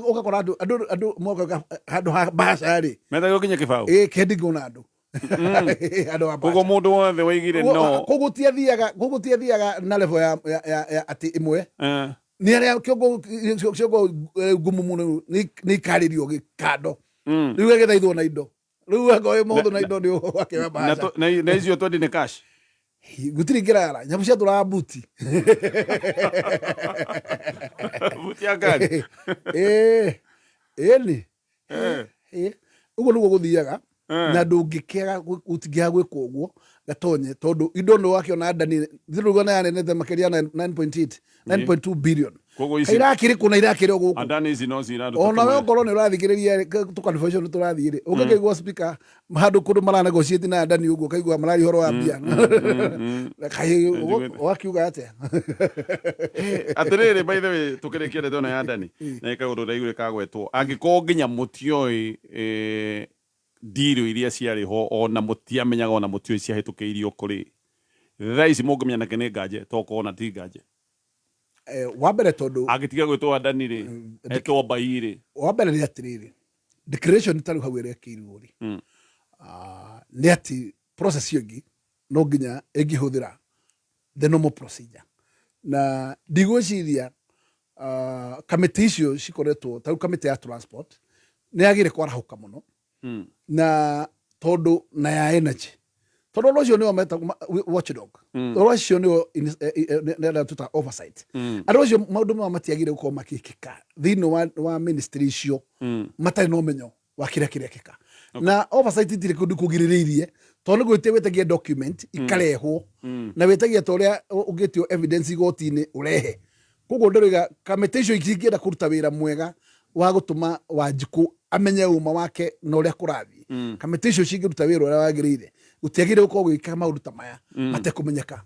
ũgakora andũ andũ andũ mokaga handũ ha mbaca rĩ. Metagĩrwo kinya kĩbaũ. Kendi ngona andũ. Andũ a mbaca. Koguo mũndũ wothe waigire no. Koguo tiathiaga na level ya atĩ ĩmwe. Nĩ arĩa kĩongo ngumu mũno nĩ ikarĩrio gĩkando. Rĩu agĩthaithwo na indo. Rĩu angorwo wĩ mũhũthũ na indo nĩ ũgakĩoya mbaca. Na icio 20 nĩ cash. Gũtirĩ ngĩrara nyamũ ciatũraga buti. Buti ya ngari. Ĩni. Ũguo nĩguo gũthiaga. Na ndũngĩkĩaga gũtingĩaga gwĩkwo ũguo Gatonye tondũ indo nĩ wakĩona ndani thirũgana yanenete makĩria 9.8 9.2 billion. Koguo ici Irakĩrĩ kũ na irakĩrĩ o gũkũ. Andani ici no ciraruta. Ona we okorwo nĩ ũrathikĩrĩria tũkanibation tũrathiĩ rĩ ũngĩkaigua speaker handũ kũndũ maranegotiate na Adani ũguo ũkaigua mararia ũhoro wa mbia. Kaĩ ũgakiuga atĩa? Atĩrĩrĩ, by the way tũkĩrĩkia ndeto ĩno ya Adani na ĩkaũndũ ndaiguire kagwetwo angĩkorwo nginya mũtioĩ ndirũ iria ciarĩ ho ona mũtiamenyaga ona mũtioĩ ciahĩtũkĩirio kũrĩ thaa ici mũngĩmenya nake nĩ nganje tokorwo na ti nganje. Wa mbere tondũ angĩtiga gwĩtwo Adani rĩ etwo Mbai rĩ. Wa mbere nĩ atĩrĩrĩ declaration ta rĩu hau ĩrekĩirwo rĩ nĩ atĩ process ĩyo ĩngĩ no nginya ĩngĩhũthĩra the normal procedure na ndigwĩciria kamĩtĩ icio cikoretwo ta rĩu kamĩtĩ ya transport nĩ yagĩrĩire kwarahũka mũno na tondũ na ya energy tondũ ũndũ ũcio nĩo metagwo watchdog ũndũ ũcio nĩo nĩ twĩtaga oversight. Andũ acio maũndũ mao matiagĩrĩire gũkorwo makĩkĩka thĩinĩ wa ministry icio matarĩ na ũmenyo wa kĩrĩa kĩrekĩka. Na oversight itirĩ kũndũ kũgirĩrĩirie tondũ nĩ gwĩtia wĩtagia document ikarehwo na wĩtagia ta ũrĩa ũngĩtio evidence igoti-inĩ ũrehe. Koguo ndĩroiga kamĩtĩ icio cingĩenda kũruta wĩra mwega wa gũtũma Wanjikũ amenye ũma wake na ũrĩa kũrathiĩ. Kamĩtĩ icio cingĩruta wĩra ũrĩa wagĩrĩire gũtiagĩrĩire gũkorwo gũgĩka maũndũ ta maya matekũmenyeka.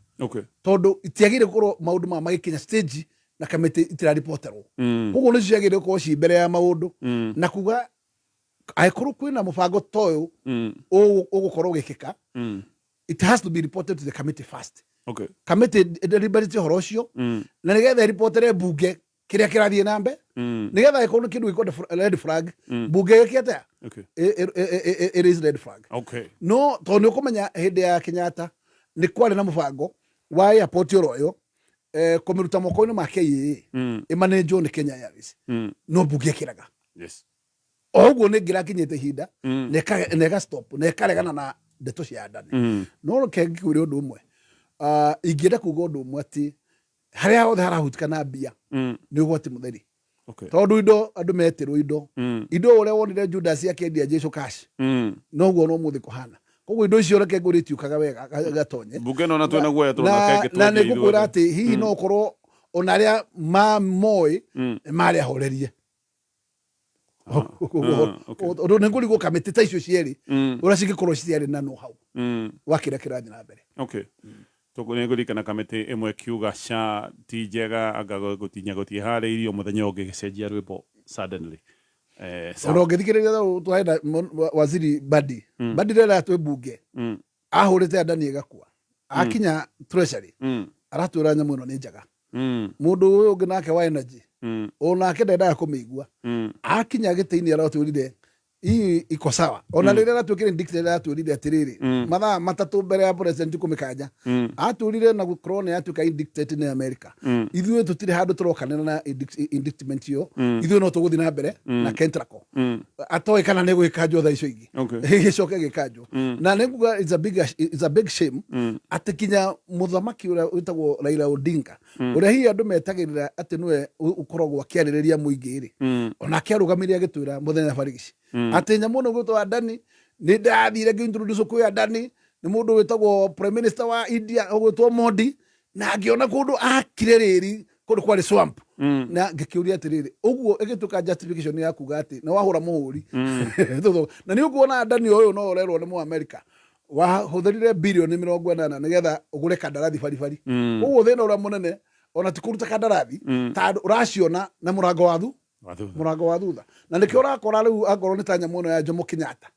Tondũ itiagĩrĩire gũkorwo maũndũ maya magĩkinya stage na kamĩtĩ itiraripoterwo. Koguo nĩcio ciagĩrĩire gũkorwo ci mbere ya maũndũ na kuga angĩkorwo kwĩna mũbango ta ũyũ ũgũkorwo ũgĩkĩka it has to be reported to the committee first. Committee deliberate ũhoro ũcio na nĩgetha ĩripotere mbunge kĩrĩa kĩrathiĩ na mbere nĩgetha ĩkorwo nĩ kĩndũ gĩkwenda red flag mbunge ĩke atĩa? It is red flag. No tondũ nĩ ũkũmenya hĩndĩ ya Kenyatta nĩ kwarĩ na mũbango wa airport oro ĩyo kũmĩruta moko-inĩ ma KAA ĩmanenjwo nĩ Kenya Airways. No mbunge ĩkĩraga. O ũguo nĩ ngĩrakinyĩte ihinda na ĩka stop na ĩkaregana na ndeto cia Adani. No reke ngĩkwĩre ũndũ ũmwe. Ingĩenda kuga ũndũ ũmwe atĩ harĩa hothe harahutikana mbia nĩ ũgwati mũtheri. Tondũ indo andũ metĩrwo indo. Indo ũrĩa wonire Judas akĩendia Jesu cash. Noguo no mũthĩ kũhana. Koguo indo icio reke ngwĩre itiũkaga wega gatonye. Mbunge ĩno na twĩna guoya tũrona na kenge na twendia nĩ ngũkwĩra ithuothe. atĩ hihi no ũkorwo ona arĩa mamoĩ marĩ ahorerie. Okay. Ũndũ nĩ ngũrigwo kamĩtĩ ta icio cierĩ ũrĩa cingĩkorwo citiarĩ na know how wa kĩrĩa kĩrathiĩ na mbere. Okay. Nĩ ngũririkana kamĩtĩ ĩmwe kiuga SHA ti njega, anga gũtinya gũtiharĩirio, mũthenya ũngĩ gĩcenjia rwĩmbo suddenly. Ona Sawa. ũngĩthikĩrĩria twarĩ na waziri Badi, Badi rĩrĩa twĩ mbunge ahũrĩte Adani ĩgakua, akinya treasury aratwĩra nyamũ ĩno nĩ njega. Mũndũ ũyũ ũngĩ nake wa energy, onake ndendaga kũmĩigua, akinya gĩtĩ-inĩ aratwĩrire hii iko sawa. Ona rĩrĩa aratwĩkĩre dictator aratwĩrire atĩrĩrĩ, mathaa 3 mbere ya president kũmĩkanja, atwĩrire na gũkorwo nĩ yatuĩka indicted nĩ America, ithuĩ tũtirĩ handũ tũrokanĩra na indictment ĩyo, ithuĩ no tũgũthiĩ na mbere na Kentraco, atoĩ kana nĩ gwĩkanjwo thaa icio ingĩ. Gĩcoke gĩkanjwo. Na nĩ nguga it's a big shame atĩ kinya mũthamaki ũrĩa wĩtagwo Raila Odinga, ũrĩa hihi andũ metagĩrĩra atĩ nĩwe ũkoragwo akĩarĩrĩria mũingĩ rĩ, onake arũgamire agĩtwĩra mũthenya barigici atĩ nyamũ ĩno gwĩtwo Adani nĩ ndathire ngĩintroduce kwĩ Adani nĩ mũndũ wĩtagwo prime minister wa India ũgwĩtwo Modi, na ngĩona kũndũ akire rĩri kũndũ kwarĩ swamp, na ngĩkĩũria atĩrĩrĩ, ũguo ĩgĩtuĩka justification ya kuga atĩ nĩ wahũra mũhũri. Na nĩ ũkuona Adani ũyũ no ũrerwo nĩ Mũamerika wahũthĩrire birioni 80 nĩgetha ũgũre kandarathi baribari. Ũguo thĩna ũrĩa mũnene ona ti kũruta kandarathi, tondũ ũraciona na mũrango wa thu Wa thutha. Mũrango wa thutha. Na nĩkĩo ũrakora rĩu angorwo nĩ ta nyamũ ĩno ya Jomo Kenyatta,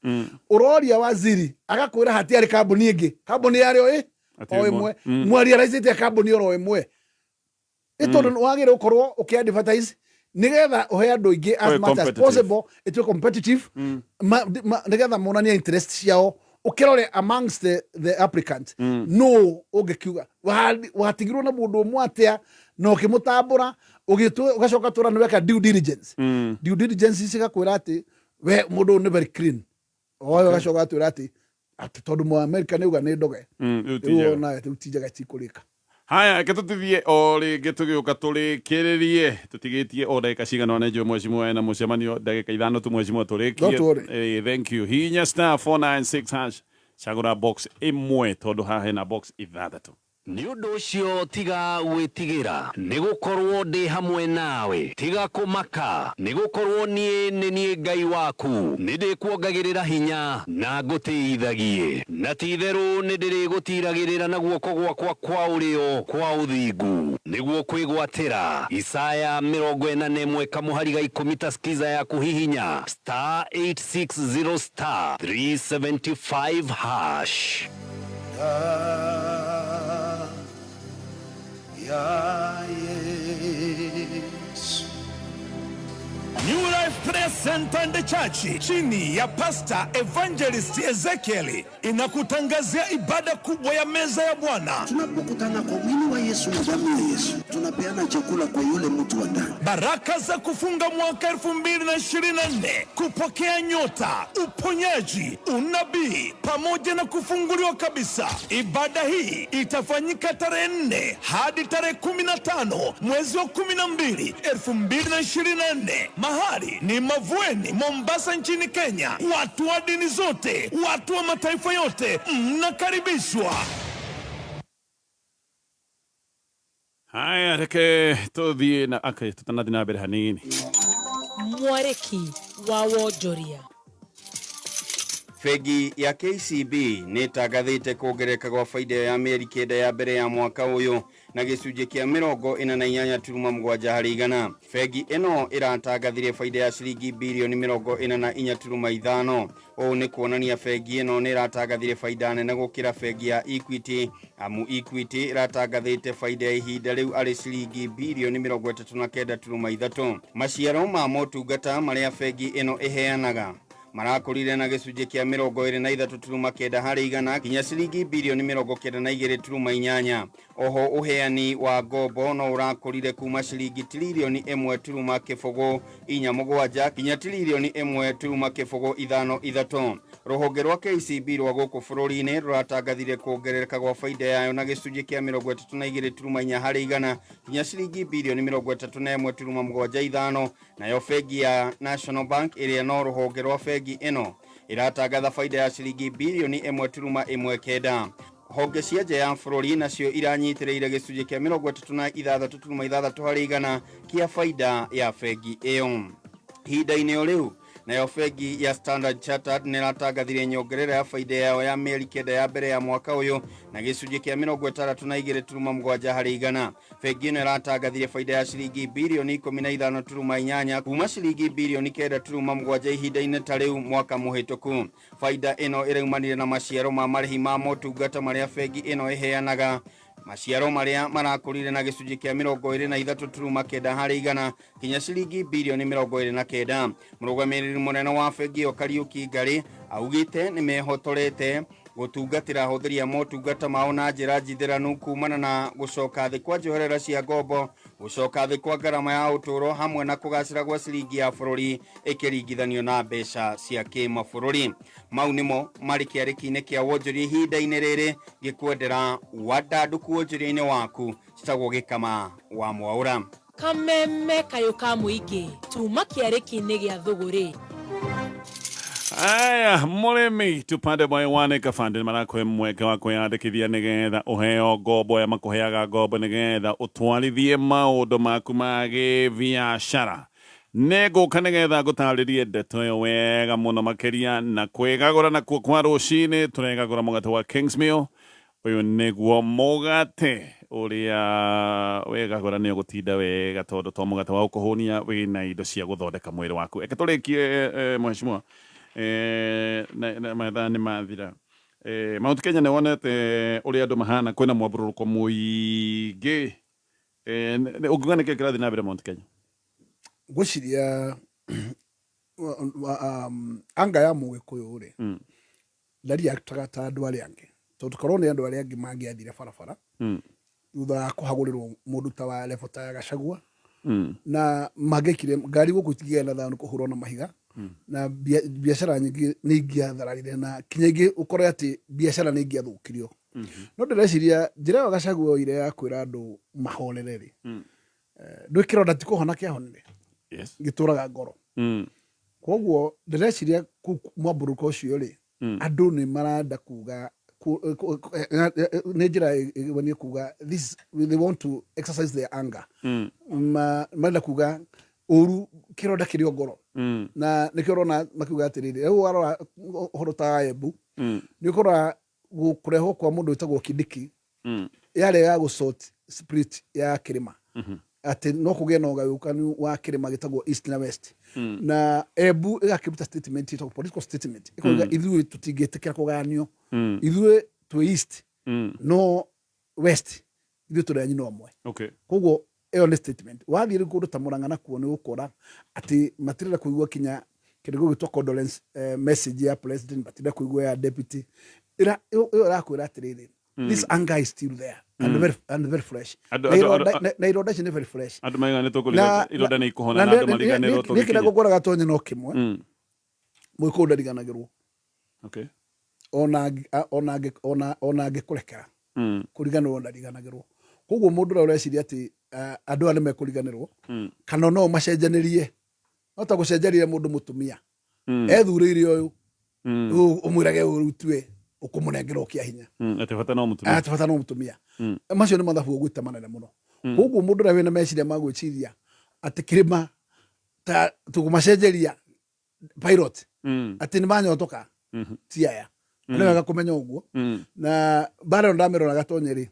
ũroria waziri agakwĩra hatiarĩ kambuni ĩngĩ, kambuni yarĩ o ĩ Atĩ o ĩmwe. ĩmwe. Mwariaraicĩte kambuni oro ĩmwe, nĩ tondũ wagĩrĩire gũkorwo ũkĩ advertise nĩgetha ũhe andũ aingĩ as Ũhe much as competitive. possible, ĩtuĩke competitive, nĩgetha monanie interest ciao, ũkĩrore amongst the applicants no ũngĩkiuga watigirwo na mũndũ ũmwe atĩa na ũkĩmũtambũra, ũgacoka tũra nĩ weka due diligence. Due diligence cigakwĩra atĩ we mũndũ ũyũ nĩ very clean, oyo ũgacoka atwĩra atĩ tondũ Mũamerika nĩ uga nĩ ndoge. Rĩu ti Rĩu njega. ona rĩu ti njega, cikũrĩka. Haya, reke tũtithie o rĩngĩ, tũgĩũka tũrĩkĩrĩrie, tũtigĩtie o ndagĩka cigana ona njũĩ mheshimiwa ena mũcemanio ndagĩka 5 tu, mheshimiwa, tũrĩkie. Don't worry. Thank you. Hihinya *496 hash, cagũra box ĩmwe tondũ haha hena box 6. Nĩ ũndũ ũcio tiga gwĩtigĩra, nĩ gũkorwo ndĩ hamwe nawe. Tiga kũmaka, nĩ gũkorwo niĩ nĩ niĩ Ngai waku. Nĩ ndĩkuongagĩrĩra hinya na ngũtĩithagie, na ti-itherũ nĩ ndĩrĩgũtiragĩrĩra na guoko gwakwa kwa ũrĩo kwa ũthingu nĩguo kwĩgwatĩra. Isaya 41 kamũhari ga 10. Taskiza ya kũhihinya *860 *375 hash. Ya Yesu. New Life Prayer Center and Church chini ya Pastor Evangelist Ezekiel inakutangazia ibada kubwa ya meza ya Bwana. Tunapokutana kwa mwili wa Yesu na damu ya Yesu, tunapeana chakula kwa yule mtu wa ndani. Baraka za kufunga mwaka 2024, kupokea nyota, uponyaji, unabii pamoja na kufunguliwa kabisa. Ibada hii itafanyika tarehe 4 hadi tarehe 15 mwezi wa 12 2024. Mahali ni Mavueni, Mombasa nchini Kenya. Watu wa dini zote, watu wa mataifa yote mnakaribishwa. Haya, reke tũthiĩ na okay, tũtanathiĩ na mbere hanini. Mwarĩki wa wonjoria. Bengi ya KCB nĩ ĩtangathĩte kuongerereka gwa baida ya mĩeri 9 ya mbere ya mwaka ũyũ na gĩcunjĩ kĩa 48.7 harĩ igana. Bengi ĩno ĩratangathire baida ya ciringi birioni 44.5. Ũũ nĩ kuonania bengi ĩno nĩ ĩratangathire baida nene gũkĩra bengi ya Equity, amu Equity ĩratangathĩte baida ya ihinda rĩu arĩ ciringi birioni 39.3. Maciaro ma motungata marĩa bengi ĩno ĩheanaga marakũrire na gĩcunjĩ kĩa 23.9 harĩ igana nginya ciringi birioni 92.8. Oho ũheani wa ngombo no ũrakũrire kuma ciringi tiririoni 1.047 nginya tiririoni 1.053. Rũhonge rwa KCB rwa gũkũ bũrũri-inĩ rũratangathire kuongerereka gwa baida yayo na gĩcunjĩ kĩa 32.4 harĩ igana nginya ciringi birioni 31.75. Nayo bengi ya National Bank ĩrĩa no rũhonge rwa bengi ĩno Ĩratangatha baida ya ciringi birioni 1.19. Honge cia nja ya bũrũri nacio iranyitĩrĩire gĩcunjĩ kĩa 36.6 harĩ igana kĩa baida ya bengi ĩyo. Ihinda-inĩ o rĩu, nayo bengi ya Standard Chartered nĩ ĩratangathire nyongerera ya baida yao ya mĩeri 9 ya mbere ya mwaka ũyũ na gĩcunjĩ kĩa 62.7 harĩ igana. Bengi ĩno ĩratangathire baida ya ciringi birioni 15.8 kuma ciringi birioni 9.7 ihinda-inĩ ta rĩu mwaka mũhĩtũku. Baida ĩno ĩraumanire na maciaro ma marĩhi ma motungata marĩa bengi ĩno ĩheanaga, maciaro marĩa marakũrire na gĩcunjĩ kĩa 23.9 harĩ igana kinya ciringi birioni 29. Mũrũgamĩrĩri mũnene wa bengi ĩyo Kariuki Ngarĩ augĩte nĩ mehotorete gũtungatĩra ahũthĩri a motungata mao na njĩra njithĩranu kumana na gũcoka thĩ kwa njoherera cia ngombo, gũcoka thĩ kwa ngarama ya ũtũũro hamwe na kũgacĩra gwa ciringi ya bũrũri ĩkĩringithanio na mbeca cia kĩmabũrũri. Mau nĩmo marĩ kĩarĩki-inĩ kĩa wonjoria ihinda-inĩ rĩrĩ, ngĩkwendera wandandũku wonjoria-inĩ waku. Citagwo Gĩkama wa Mwaũra. Kameme kayũ ka mũingĩ tuma kĩarĩki-inĩ gĩa thũgũrĩ. Aya, mũrĩmi tupande boy one acre fund nĩ marakũhe mweke wa kwĩyandĩkithia nĩgetha ũheo ngombo ya makũheaga ngombo nĩgetha ũtwarithie maũndũ maku ma gĩbiacara. Nĩ ngũka nĩgetha ngũtarĩrie ndeto ĩyo wega mũno makĩria na kwĩgagũra nakuo kwa rũcinĩ tũregagũra mũgate wa Kingsmill. Ũyũ nĩguo mũgate ũrĩa wegagũra nĩ ũgũtinda wega tondũ to mũgate wa gũkũhũnia wĩna indo cia gũthondeka mwĩrĩ waku. Reke tũrĩkie mheshimiwa, na mathaa nĩ mathira. Mount Kenya nĩ wonete ũrĩa andũ mahana, kwĩna mwambũrũrũko mũingĩ. Ũngiuga nĩkĩ kĩrathiĩ na mbere Mount Kenya? Ngwĩciria anga ya Mũgĩkũyũ rĩ, ndariaktaga ta andũ arĩa angĩ, tondũ korwo nĩ andũ arĩa angĩ mangĩathire barabara thutha wa kũhagũrĩrwo mũndũ ta wa level ta ya Gachagua, na mangĩekire ngari gũkũ itingĩgĩa na thayũ nĩ kũhũrwo na mahiga, na biacara nyingĩ nĩ ingĩathararire, na kinya ingĩ ũkore atĩ biacara nĩ ingĩathũkirio. No ndĩreciria njĩra ĩyo Gachagua oire ya kwĩra andũ mahorere rĩ, ndwĩ kĩronda ti kũhona kĩahonire, gĩtũraga ngoro. Koguo ndĩreciria kũu mwambũrũko ũcio rĩ, andũ nĩ marenda kuga nĩ njĩra ĩgwenie kuga this, they want to exercise their anger. Marenda kuga ũru kĩronda kĩrĩ o ngoro, na nĩkĩo ũrona makiuga atĩrĩrĩ, rĩu warora ũhoro ta wa Embu, nĩ ũkora kũrehwo kwa mũndũ wĩtagwo Kindiki yarĩ ya gũ sort split ya kĩrĩma, atĩ no kũgĩe na ũgayũkanu wa kĩrĩma gĩtagwo East na West, na Embu ĩgakĩruta statement ĩtagwo political statement, ĩkoiga ithuĩ tũtingĩtĩkĩra kũgayanio, ithuĩ twĩ East, no West ithuĩ tũrĩ a nyina ũmwe. Koguo ĩyo nĩ statement. Wathiĩ rĩu kũndũ ta Murang'a nakuo nĩ ũgũkora atĩ matirenda kũigua kinya kĩndũ gĩgwĩtwo condolence message ya president, matirenda kũigua ya deputy. Ĩra ĩyo ĩrakwĩra atĩrĩrĩ, this anger is still there and very fresh. Na ironda na ironda icio nĩ very fresh. Andũ maiga nĩ tũkũriga ironda nĩ ikũhona na andũ mariganĩrwo. Niĩ kĩrĩa tũgĩkinya. Ngũkwĩraga Tonye no kĩmwe, Mũgĩkũyũ ndariganagĩrwo. Ona angĩkũrekera, kũriganĩrwo ndariganagĩrwo. Koguo mũndũ ũrĩa ũreciria atĩ andũ aya nĩ mekũriganĩrwo kana no macenjanĩrie, no ta gũcenjeria mũndũ mũtumia ethurĩire ũyũ, rĩu ũmwĩrage ũyũ rĩu tue ũkũmũnengera ũkĩa hinya. Atĩ bata no mũtumia. Atĩ bata no mũtumia. Macio nĩ mathabu ũgwĩta manene mũno. Koguo mũndũ ũrĩa wĩna meciria ma gwĩciria atĩ kĩrĩma ta tũkũmacenjeria pilot, atĩ nĩ manyotoka, ti aya. Nĩ wega kũmenya ũguo. Na mbara ĩno ndamĩrora Gatonye rĩ,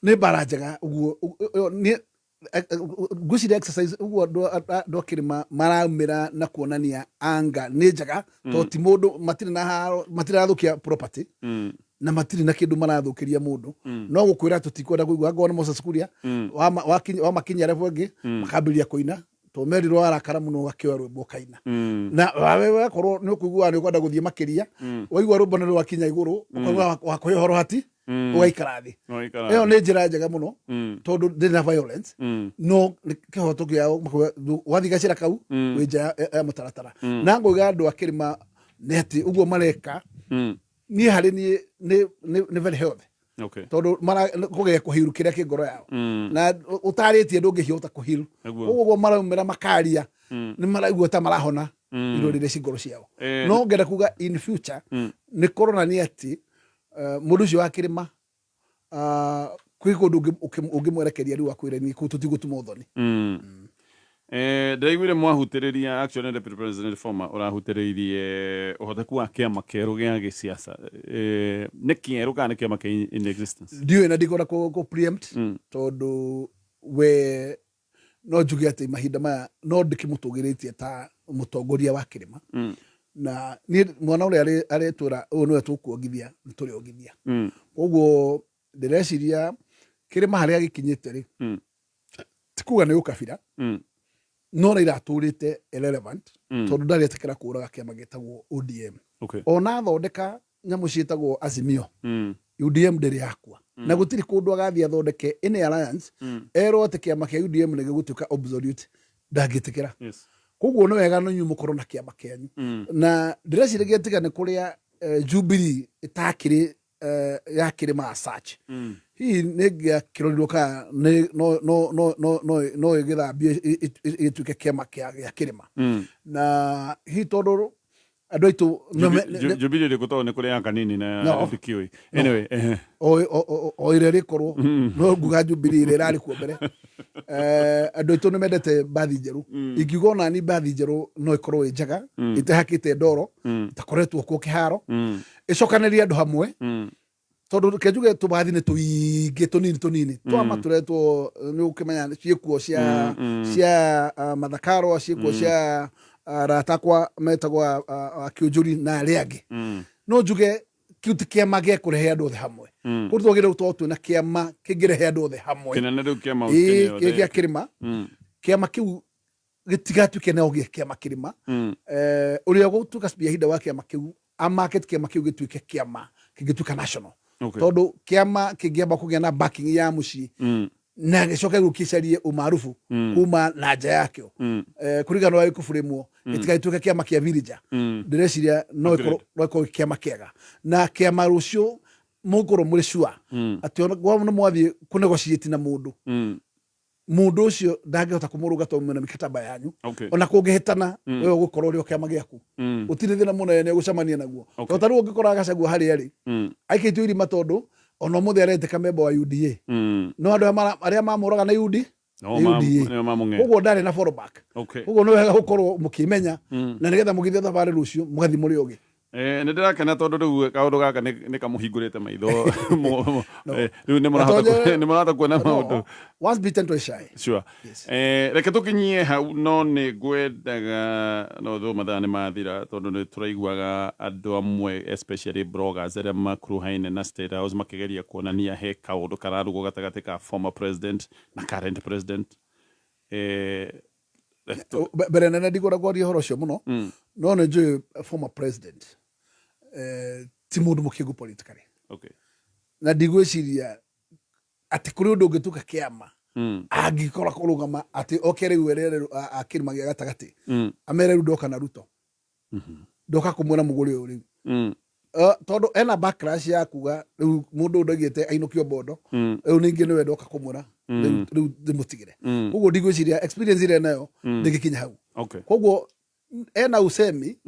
nĩ mbara njega ũguo niĩ ngwĩciria exercise ũguo andũ a kĩrĩma maraumĩra na kuonania anga nĩ njega, tondũ ti mũndũ, matirĩ na haro, matirĩ arathũkia property, na matirĩ na kĩndũ marathũkĩria mũndũ, no gũkwĩra tũtikwenda kũigua. Angorwo nĩ Moses Kuria, wamakinyia level ĩngĩ makambĩrĩria kũina, tondũ merirwo warakara mũno ũgakĩoya rwĩmbo ũkaina, na wawe wakorwo nĩ ũkũiguaga nĩ ũkwenda gũthiĩ makĩria, waigua rwĩmbo nĩ rwakinya igũrũ, ũkaigua wakũhe ũhoro hati, ũgaikara thĩ. Ũgaikara Ĩyo thĩ. Nĩ njĩra njega mũno, tondũ ndĩrĩ na violence, no nĩ kĩhoto kĩao makuga, wathiĩ gacĩra kau wĩ nja ya mũtaratara. Na ngauga andũ a kĩrĩma nĩ atĩ ũguo mareka, niĩ harĩ niĩ nĩ very healthy, tondũ kũgeria kũhiru kĩrĩa kĩ ngoro yao, na ũtarĩtie ndũngĩhota kũhiru. Koguo ũguo maraumĩra makaria, nĩ maraigua ta marahona. Irorire cingoro ciao. No ngenda kuga in future nĩ kũronania atĩ mũndũ ũcio wa kĩrĩma, kwĩ kũndũ ũngĩmwerekeria rĩu akwĩre niĩ kũu tũtigũtuma ũthoni. Ndĩraiguire mwahutĩrĩria, actually Deputy President former ũrahutĩrĩirie ũhoteku wa kĩama kĩerũ gĩa gĩsiasa. Nĩ kĩerũ kana nĩ kĩama kĩ in existence? Ndiũĩ na ndikwenda kũ preempt, tondũ we no njuge atĩ mahinda maya no ndĩkĩmũtũgĩrĩtie ta mũtongoria wa kĩrĩma, na niĩ mwana ũrĩa aretwĩra ũyũ nĩwe tũkuongithia, nĩ tũrĩongithia. Koguo ndĩreciria kĩrĩma harĩa gĩkinyĩte rĩ, ti kuga nĩ ũkabira, no Raila atũrĩte irrelevant, tondũ ndarĩ etĩkĩra kũraga kĩama gĩtagwo ODM. Ona athondeka nyamũ ciĩtagwo Azimio, UDM ndĩrĩ yakua, na gũtirĩ kũndũ agathiĩ athondeke any alliance erwo atĩ kĩama kĩa UDM nĩ gĩgũtuĩka obsolete, ndangĩtĩkĩra. Koguo nĩ wega no inyuĩ mũkorwo na kĩama kĩanyu, na ndĩreciria tiga nĩ kũrĩa Jubilee ĩtakĩrĩ ya kĩrĩma as such, hihi nĩ ngĩakĩrorirwo kana no no no no no no ĩgĩthambio ĩtuĩke kĩama gĩa kĩrĩma, na hihi tondũ andũ aitũ Jubilee ĩrĩkũ? Tondũ nĩ kũrĩ ya Kanini na No. ndikĩũĩ. Anyway, o ĩrĩa ĩrĩkorwo, no nguga Jubilee ĩrĩa ĩrarĩ kuo mbere. Andũ aitũ nĩ mendete mbathi njerũ. Ingiuga ona ni mbathi njerũ no ĩkorwo ĩ njega, ĩtehakĩte ndoro, ĩtakoretwo kuo kĩharo, ĩcokanĩrie andũ hamwe, tondũ reke njuge tũbathi nĩ tũingĩ tũnini tũnini twama tũretwo, nĩ ũkĩmenya ciĩkuo cia cia mathakarwa, ciĩkuo cia arata akwa metagwo akĩũnjũri na arĩa angĩ. No njuge kĩu ti kĩama gĩa kũrehe andũ othe hamwe. Kũu twagĩrĩirwo gũkorwo twĩna kĩama kĩngĩrehe andũ othe hamwe. Kĩnene rĩu kĩa Mount Ĩĩ, Kenya yothe. Kĩ gĩa kĩrĩma. Kĩama kĩu gĩtigatuĩke no gĩa kĩama kĩrĩma. Ũrĩa ũgũtuĩka spearheader wa kĩama kĩu a market kĩama kĩu gĩtuĩke kĩama kĩngĩtuĩka national, tondũ kĩama kĩngĩamba kũgĩa na backing ya mũciĩ na gĩcoke rĩu kĩcarie ũmarubu kuma na nja yakĩo, kũringana na ũrĩa gĩkũbũrĩmwo, gĩtigagĩtuĩke kĩama kĩa villager. Ndĩreciria no ĩkorwo kĩama kĩega na kĩama rũciũ mũgũkorwo mũrĩ sure atĩ ona gwa nĩ mwathiĩ kũnegotiate na mũndũ, mũndũ ũcio ndangĩhota kũmũrũga tondũ mwĩna mikataba yanyu. Ona kũngĩhĩtana, we ũgũkorwo ũrĩ o kĩama gĩaku, gũtirĩ thĩna mũnene ũgũcemania naguo. Tondũ ta rĩu ũngĩkora Gachagua harĩa arĩ, aikĩtio irima, tondũ ona ũmũthĩ aretĩka memba wa UDA, no andũ arĩa mamũraga nĩ UD No nĩ UDA. Nĩo mamũng'e. Koguo ndarĩ na fallback. Koguo nĩ wega gũkorwo mũkĩmenya, na nĩgetha mũgĩthiĩ thabarĩ rũciũ mũgathiĩ mũrĩ ogĩ. Nĩ ndĩrakena tondũ rĩu kaũndũ gaka nĩ kamũhingũrĩte maitho. Rĩu nĩ mũrahota nĩ mũrahota kuona maũndũ. Once bitten, twice shy. Sure. Reke tũkinyie hau, no nĩ ngwendaga no thũ mathaa nĩ mathira, tondũ nĩ tũraiguaga andũ amwe, especially bloggers arĩa makuruhaine na State House, makĩgeria kuonania he kaũndũ kararugwo gatagatĩ ka former president na current president. Mbere nene ndigwenda kwaria ũhoro ũcio mũno, no nĩ njũĩ former president ti mũndũ mũkĩngu politically, na ndigwĩciria atĩ kũrĩ ũndũ ũngĩtuĩka kĩama angĩkora kũrũgama atĩ oke rĩu erere a kĩrĩma gĩa gatagatĩ, amere rĩu ndoka na Ruto, ndoka kũmwĩra mũgũre ũyũ rĩu, tondũ ena backlash ya kuga rĩu mũndũ ũyũ ndaugĩte ainũkio mbondo, rĩu ningĩ nĩwe ndoka kũmwĩra rĩu ndĩmũtigĩre. Koguo ndigwĩciria experience ĩrĩa nayo ndĩngĩkinya hau. Koguo ena usemi,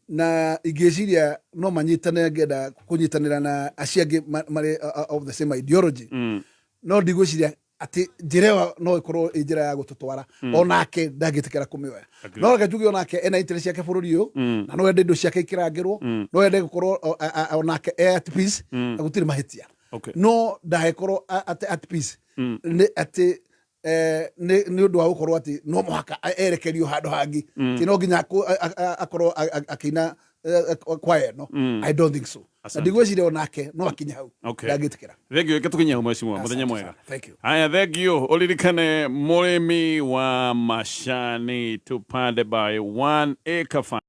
na ingĩciria no manyitane, ngenda kũnyitanĩra na acio angĩ marĩ of the same ideology, no ndigwĩciria atĩ njĩra ĩyo no ĩkorwo ĩ njĩra ya gũtũtwara. Onake ndangĩtĩkĩra kũmĩoya. No reke njuge onake ena interest ciake bũrũri ũyũ, na no ende indo ciake ikĩrangĩrwo, no ende gũkorwo onake e at peace, na gũtirĩ mahĩtia. No ndagĩkorwo atĩ at peace nĩ atĩ nĩ ũndũ wa gũkorwo atĩ no mũhaka erekerio handũ hangĩ, ti no nginya akorwo akĩina kwaya ĩno. I don't think so, na ndigwĩciria onake no akinye hau. Ndangĩtĩkĩra. Thank you. Reke tũkinye hau, mheshimiwa. Mũthenya Asante mwega. sana. Thank you. Haya, thank you. Uririkane mũrĩmi wa macani, tupande by 1 Acre Fund.